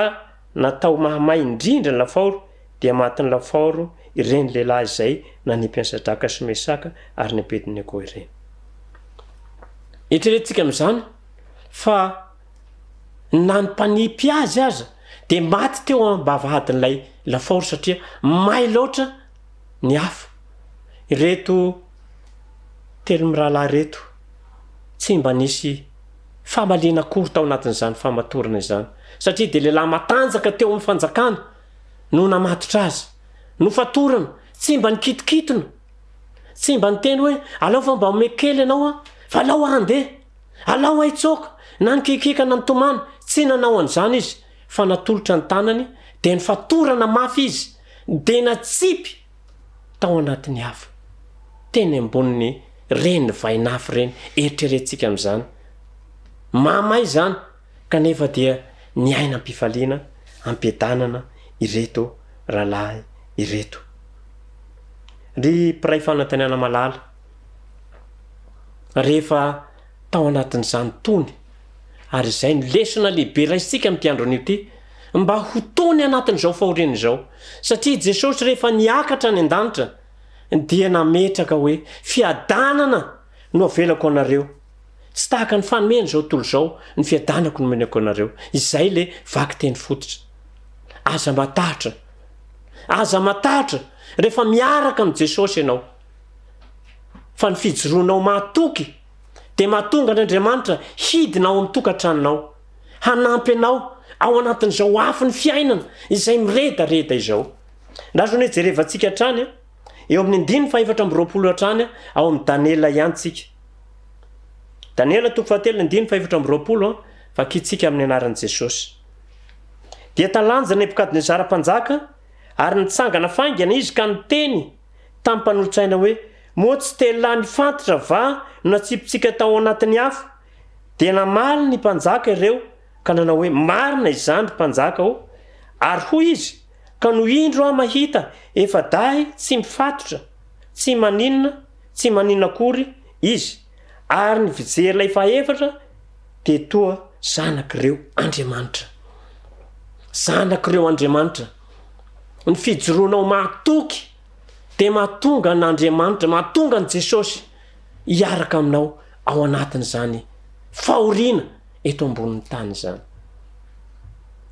natao mahamay indrindra ny lafaoro, dia matin'ny lafaoro ireny lehilahy izay nanipy an'i Sadraka sy Mesaka ary ny Abednego ireny. Eritreretintsika amin'izany fa na ny mpanipy azy aza dia maty teo am-bavahadin'ilay lafaoro satria may loatra ny afo. Ireto telo mirahalahy ireto tsy mba nisy famaliana akory tao anatin'izany famatorana izany satria dia lehilahy matanjaka teo amin'ny fanjakana no namatotra azy. Nofatorana, tsy mba nikitokitona, tsy mba niteny hoe alao fa mba omeko kely ianao aho fa alao aho handeha. Alao aho hitsoaka! Na nikiakiaka na nitomany, tsy nanao an'izany izy, fa natolotra ny tanany, dia nifatorana mafy izy, dia natsipy tao anatin'ny afo, teny ambonin'ny reny vainafo ireny, eritreretintsika amin'izany. Mahamay izany, kanefa dia niaina am-pifaliana, am-piadanana ireto rahalahy ireto. Ry mpiray fanantenana malala, rehefa tao anatin'izany tony, ary izay no lesona lehibe raisintsika amin'ity andro anio ity, mba ho tony anatin'izao fahoriana izao, satria Jesosy rehefa niakatra any an-danitra dia nametraka hoe, fiadanana no avelako anareo, tsy tahaka ny fanomen'izao tontolo izao ny fiadanako no omenako anareo, izay le vakiteny fototra. Aza matahotra, aza matahotra rehefa miaraka amin'i Jesosy ianao. Fa ny fijoroanao mahatoky dia mahatonga an'Andriamanitra hidina ao amin'ny tokantranonao, hanampy anao ao anatin'izao afon'ny fiainana izay miredareda izao. Andraso anie jerevantsika hatrany eo amin'ny andininy fahefatra amby 20 hatrany ao amin'ny Daniela ihany tsika. Daniela toko fahatelo andininy fahefatra amby 20 vakintsika amin'ny anaran'i Jesosy. Dia talanjona Nebokadnezara mpanjaka ary nitsangana faingana izy ka niteny tamin'ny mpanolotsaina hoe, Moa tsy telo lahy nifantitra va no natsipintsika tao anatin'ny afo? Dia namaly ny mpanjaka ireo ka nanao hoe, Marina izany, ry mpanjaka ô! Ary hoy izy, Ka no indro aho mahita efa-dahy tsy mifatotra, tsy maninona, tsy maninona akory izy, ary ny fijery ilay fahefatra dia toa zanak'ireo andriamanitra. Zanak'ireo andriamanitra. Ny fijoroanao mahatoky dia mahatonga an'Andriamanitra, mahatonga an'i Jesosy hiaraka aminao ao anatin'izany fahoriana eto ambonin'ny tany izany.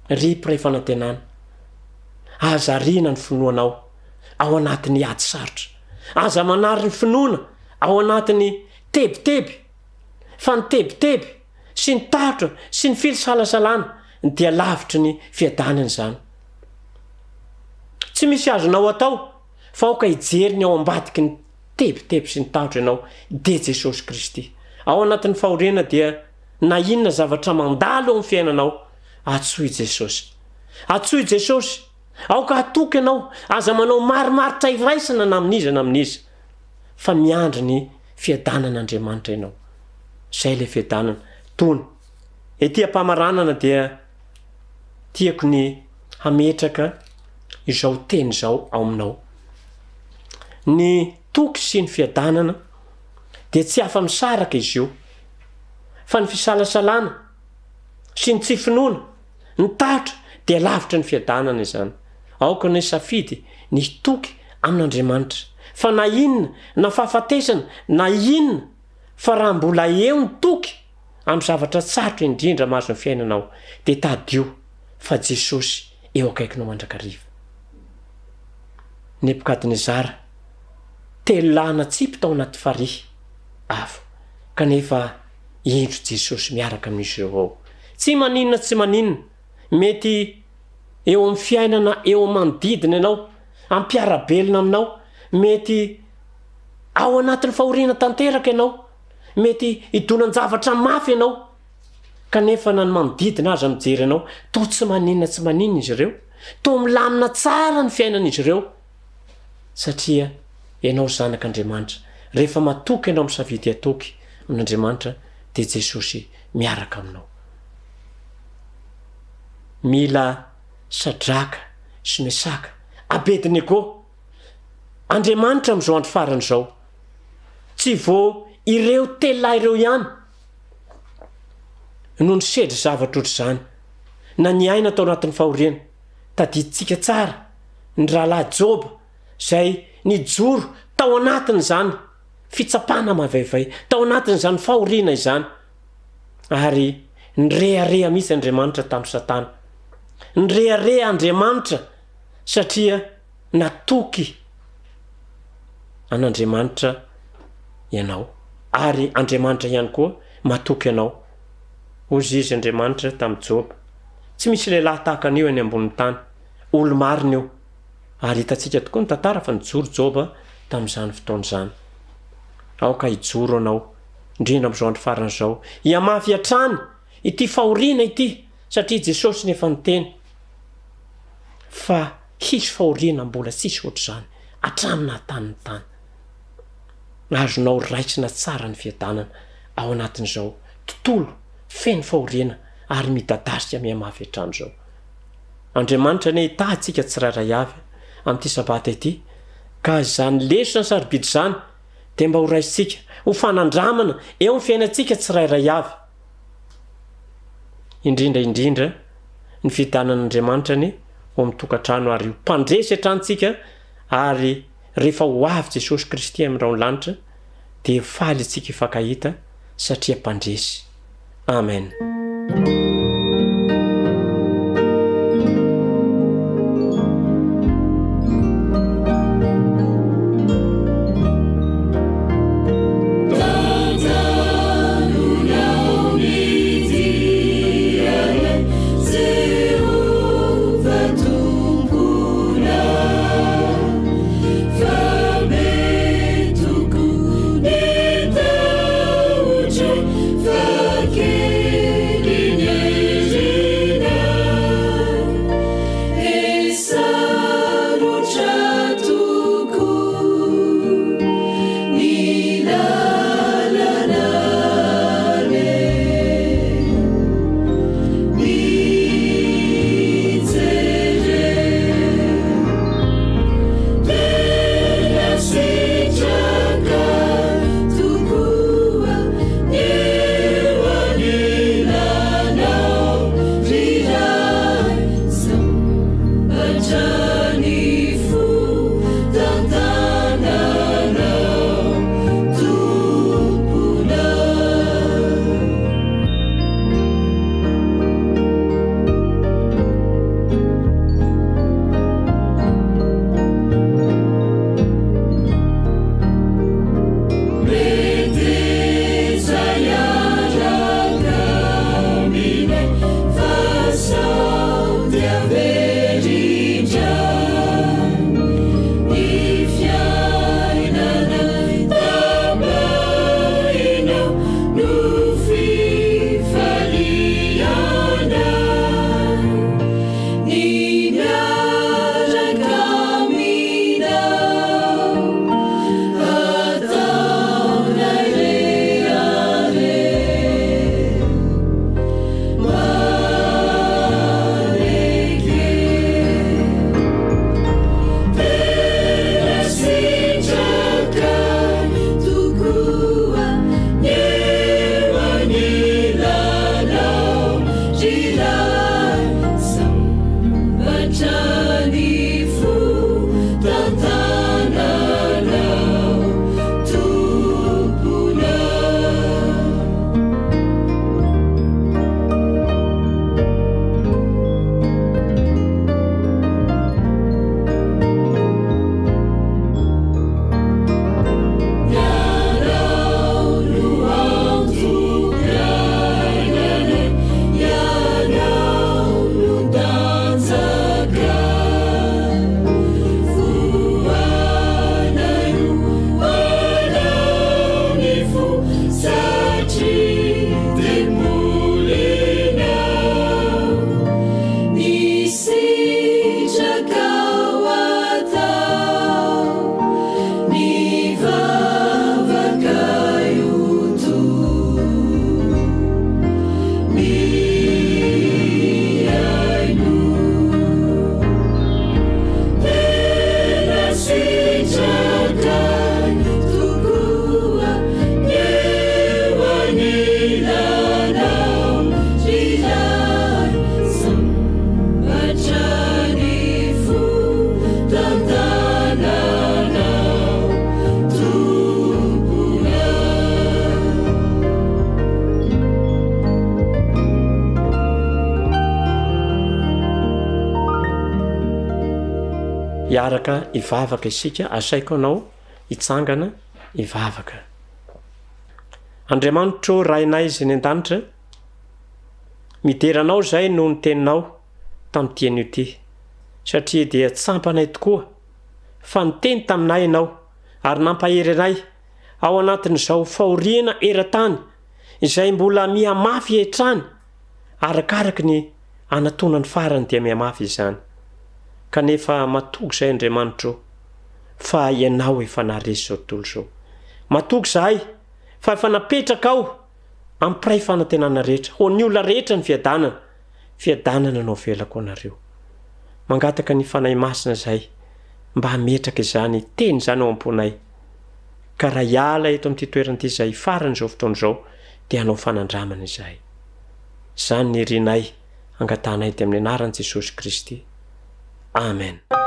Ry mpiray fanantenana, aza ariana ny finoanao ao anatin'ny ady sarotra. Aza manary ny finoana ao anatin'ny tebiteby, fa ny tebiteby sy ny tahotra sy ny filsalasalana dia lavitry ny fiadanana izany. Tsy misy azonao atao fa aoka hijery ny ao ambadiky ny. tebiteby sy ny tahotra ianao dia Jesosy Kristy. Ao anatin'ny fahoriana dia na inona zavatra mandalo eo amin'ny fiainanao, antsoy Jesosy. Antsoy Jesosy. Aoka hatoky ianao, aza manao marimaritra iraisana na amin'iza na amin'iza, fa miandry ny fiadanan'Andriamanitra ianao. Izay ilay fiadanana. Tony. Ety am-pamaranana dia tiako ny hametraka izao teny izao ao aminao. Ny toky sy ny fiadanana dia tsy afa-misaraka izy io, fa ny fisalasalana sy ny tsy finoana, ny tahotra dia lavitry ny fiadanana izany. Aoka ianao hisafidy ny hitoky amin'Andriamanitra, fa na inona na fahafatesana na inona fa raha mbola eo ny toky amin'ny zavatra tsarotra indrindra mahazo ny fiainanao dia tadidio fa Jesosy eo akaikinao mandrakariva. Nebokadnezara, telolahy natsipy tao anaty farihy afo, kanefa indro Jesosy miaraka amin'izy ireo ao. Tsy maninona tsy maninona, mety eo amin'ny fiainana eo amin'ny manodidina ianao, ampiara-belona aminao, mety ao anatin'ny fahoriana tanteraka ianao, mety hidonan-javatra mafy ianao, kanefa na ny manodidina aza mijery anao, toa tsy maninona tsy maninona izy ireo, toa milamina tsara ny fiainan'izy ireo, satria ianao zanak'Andriamanitra. Rehefa matoky ianao misafidy hatoky amin'Andriamanitra dia Jesosy miaraka aminao. Mila Sadraka sy Mesaka, Abednego, Andriamanitra amin'izao andro farany izao. Tsy vao ireo telolahy ireo ihany no nisedra zavatra ohatr'izany, na niaina tao anatin'ny fahoriana. Tadidintsika tsara ny rahalahy Joba izay nijoro tao anatin'izany fitsapana mavaivay, tao anatin'izany fahoriana izany. Ary nirehareha mihitsy Andriamanitra tamin'i Satana. Nirehareha Andriamanitra satria natoky an'Andriamanitra ianao, ary Andriamanitra ihany koa matoky anao. Hoy izy Andriamanitra tamin'i Joba, Tsy misy lehilahy tahaka an'io eny ambonin'ny tany. Olo-marina io. Ary hitantsika tokoa ny tantara fa nijoro Joba tamin'izany fotoana izany. Aoka hijoro anao, indrindra amin'izao andro farany izao. Hihamafy hatrany ity fahoriana ity, satria Jesosy no efa niteny fa hisy fahoriana mbola tsisy ohatr'izany hatramin'ny naha-tany ny tany. Azonao raisina tsara ny fiadanana ao anatin'izao tontolo feno fahoriana ary midadasika mihamafy hatrany izao. Andriamanitra anie hitahy antsika tsirairay avy amin'ity sabata ity ka izany lesona sarobidy izany dia mba ho raisintsika ho fanandramana eo amin'ny fiainantsika tsirairay avy. Indrindra indrindra ny fiadanan'Andriamanitra anie ho amin'ny tokantrano ary ho mpandresy hatrany tsika ary rehefa ho avy Jesosy Kristy amin'ny rahon'ny lanitra dia faly isika hifankahita satria mpandresy. Amen. Hiaraka hivavaka isika, asaiko anao hitsangana hivavaka. Andriamanitro Rainay izay any an-danitra, midera Anao izahay noho ny Teninao tamin'ity anio ity, satria dia tsampanay tokoa fa niteny taminay Ianao ary nampahery anay ao anatin'izao fahoriana eran-tany izay mbola mihamafy hatrany arakaraky ny anatonany farany dia mihamafy izany. Kanefa matoky izahay Andriamanitro fa Ianao efa naharesy izao tontolo izao. Matoky izahay fa efa napetrakao amin'ny mpiray fanantenana rehetra, ho an'ny olona rehetra ny fiadanana. Fiadanana no avelako anareo. Mangataka ny Fanahy Masina izahay mba hametraka izany teny izany ao am-ponay. Ka raha hiala eto amin'ity toerana ity izahay faran'izao fotoana izao dia hanao fanandramana izahay. Izany ny irinay, angatahanay dia amin'ny anaran'i Jesosy Kristy. Amen.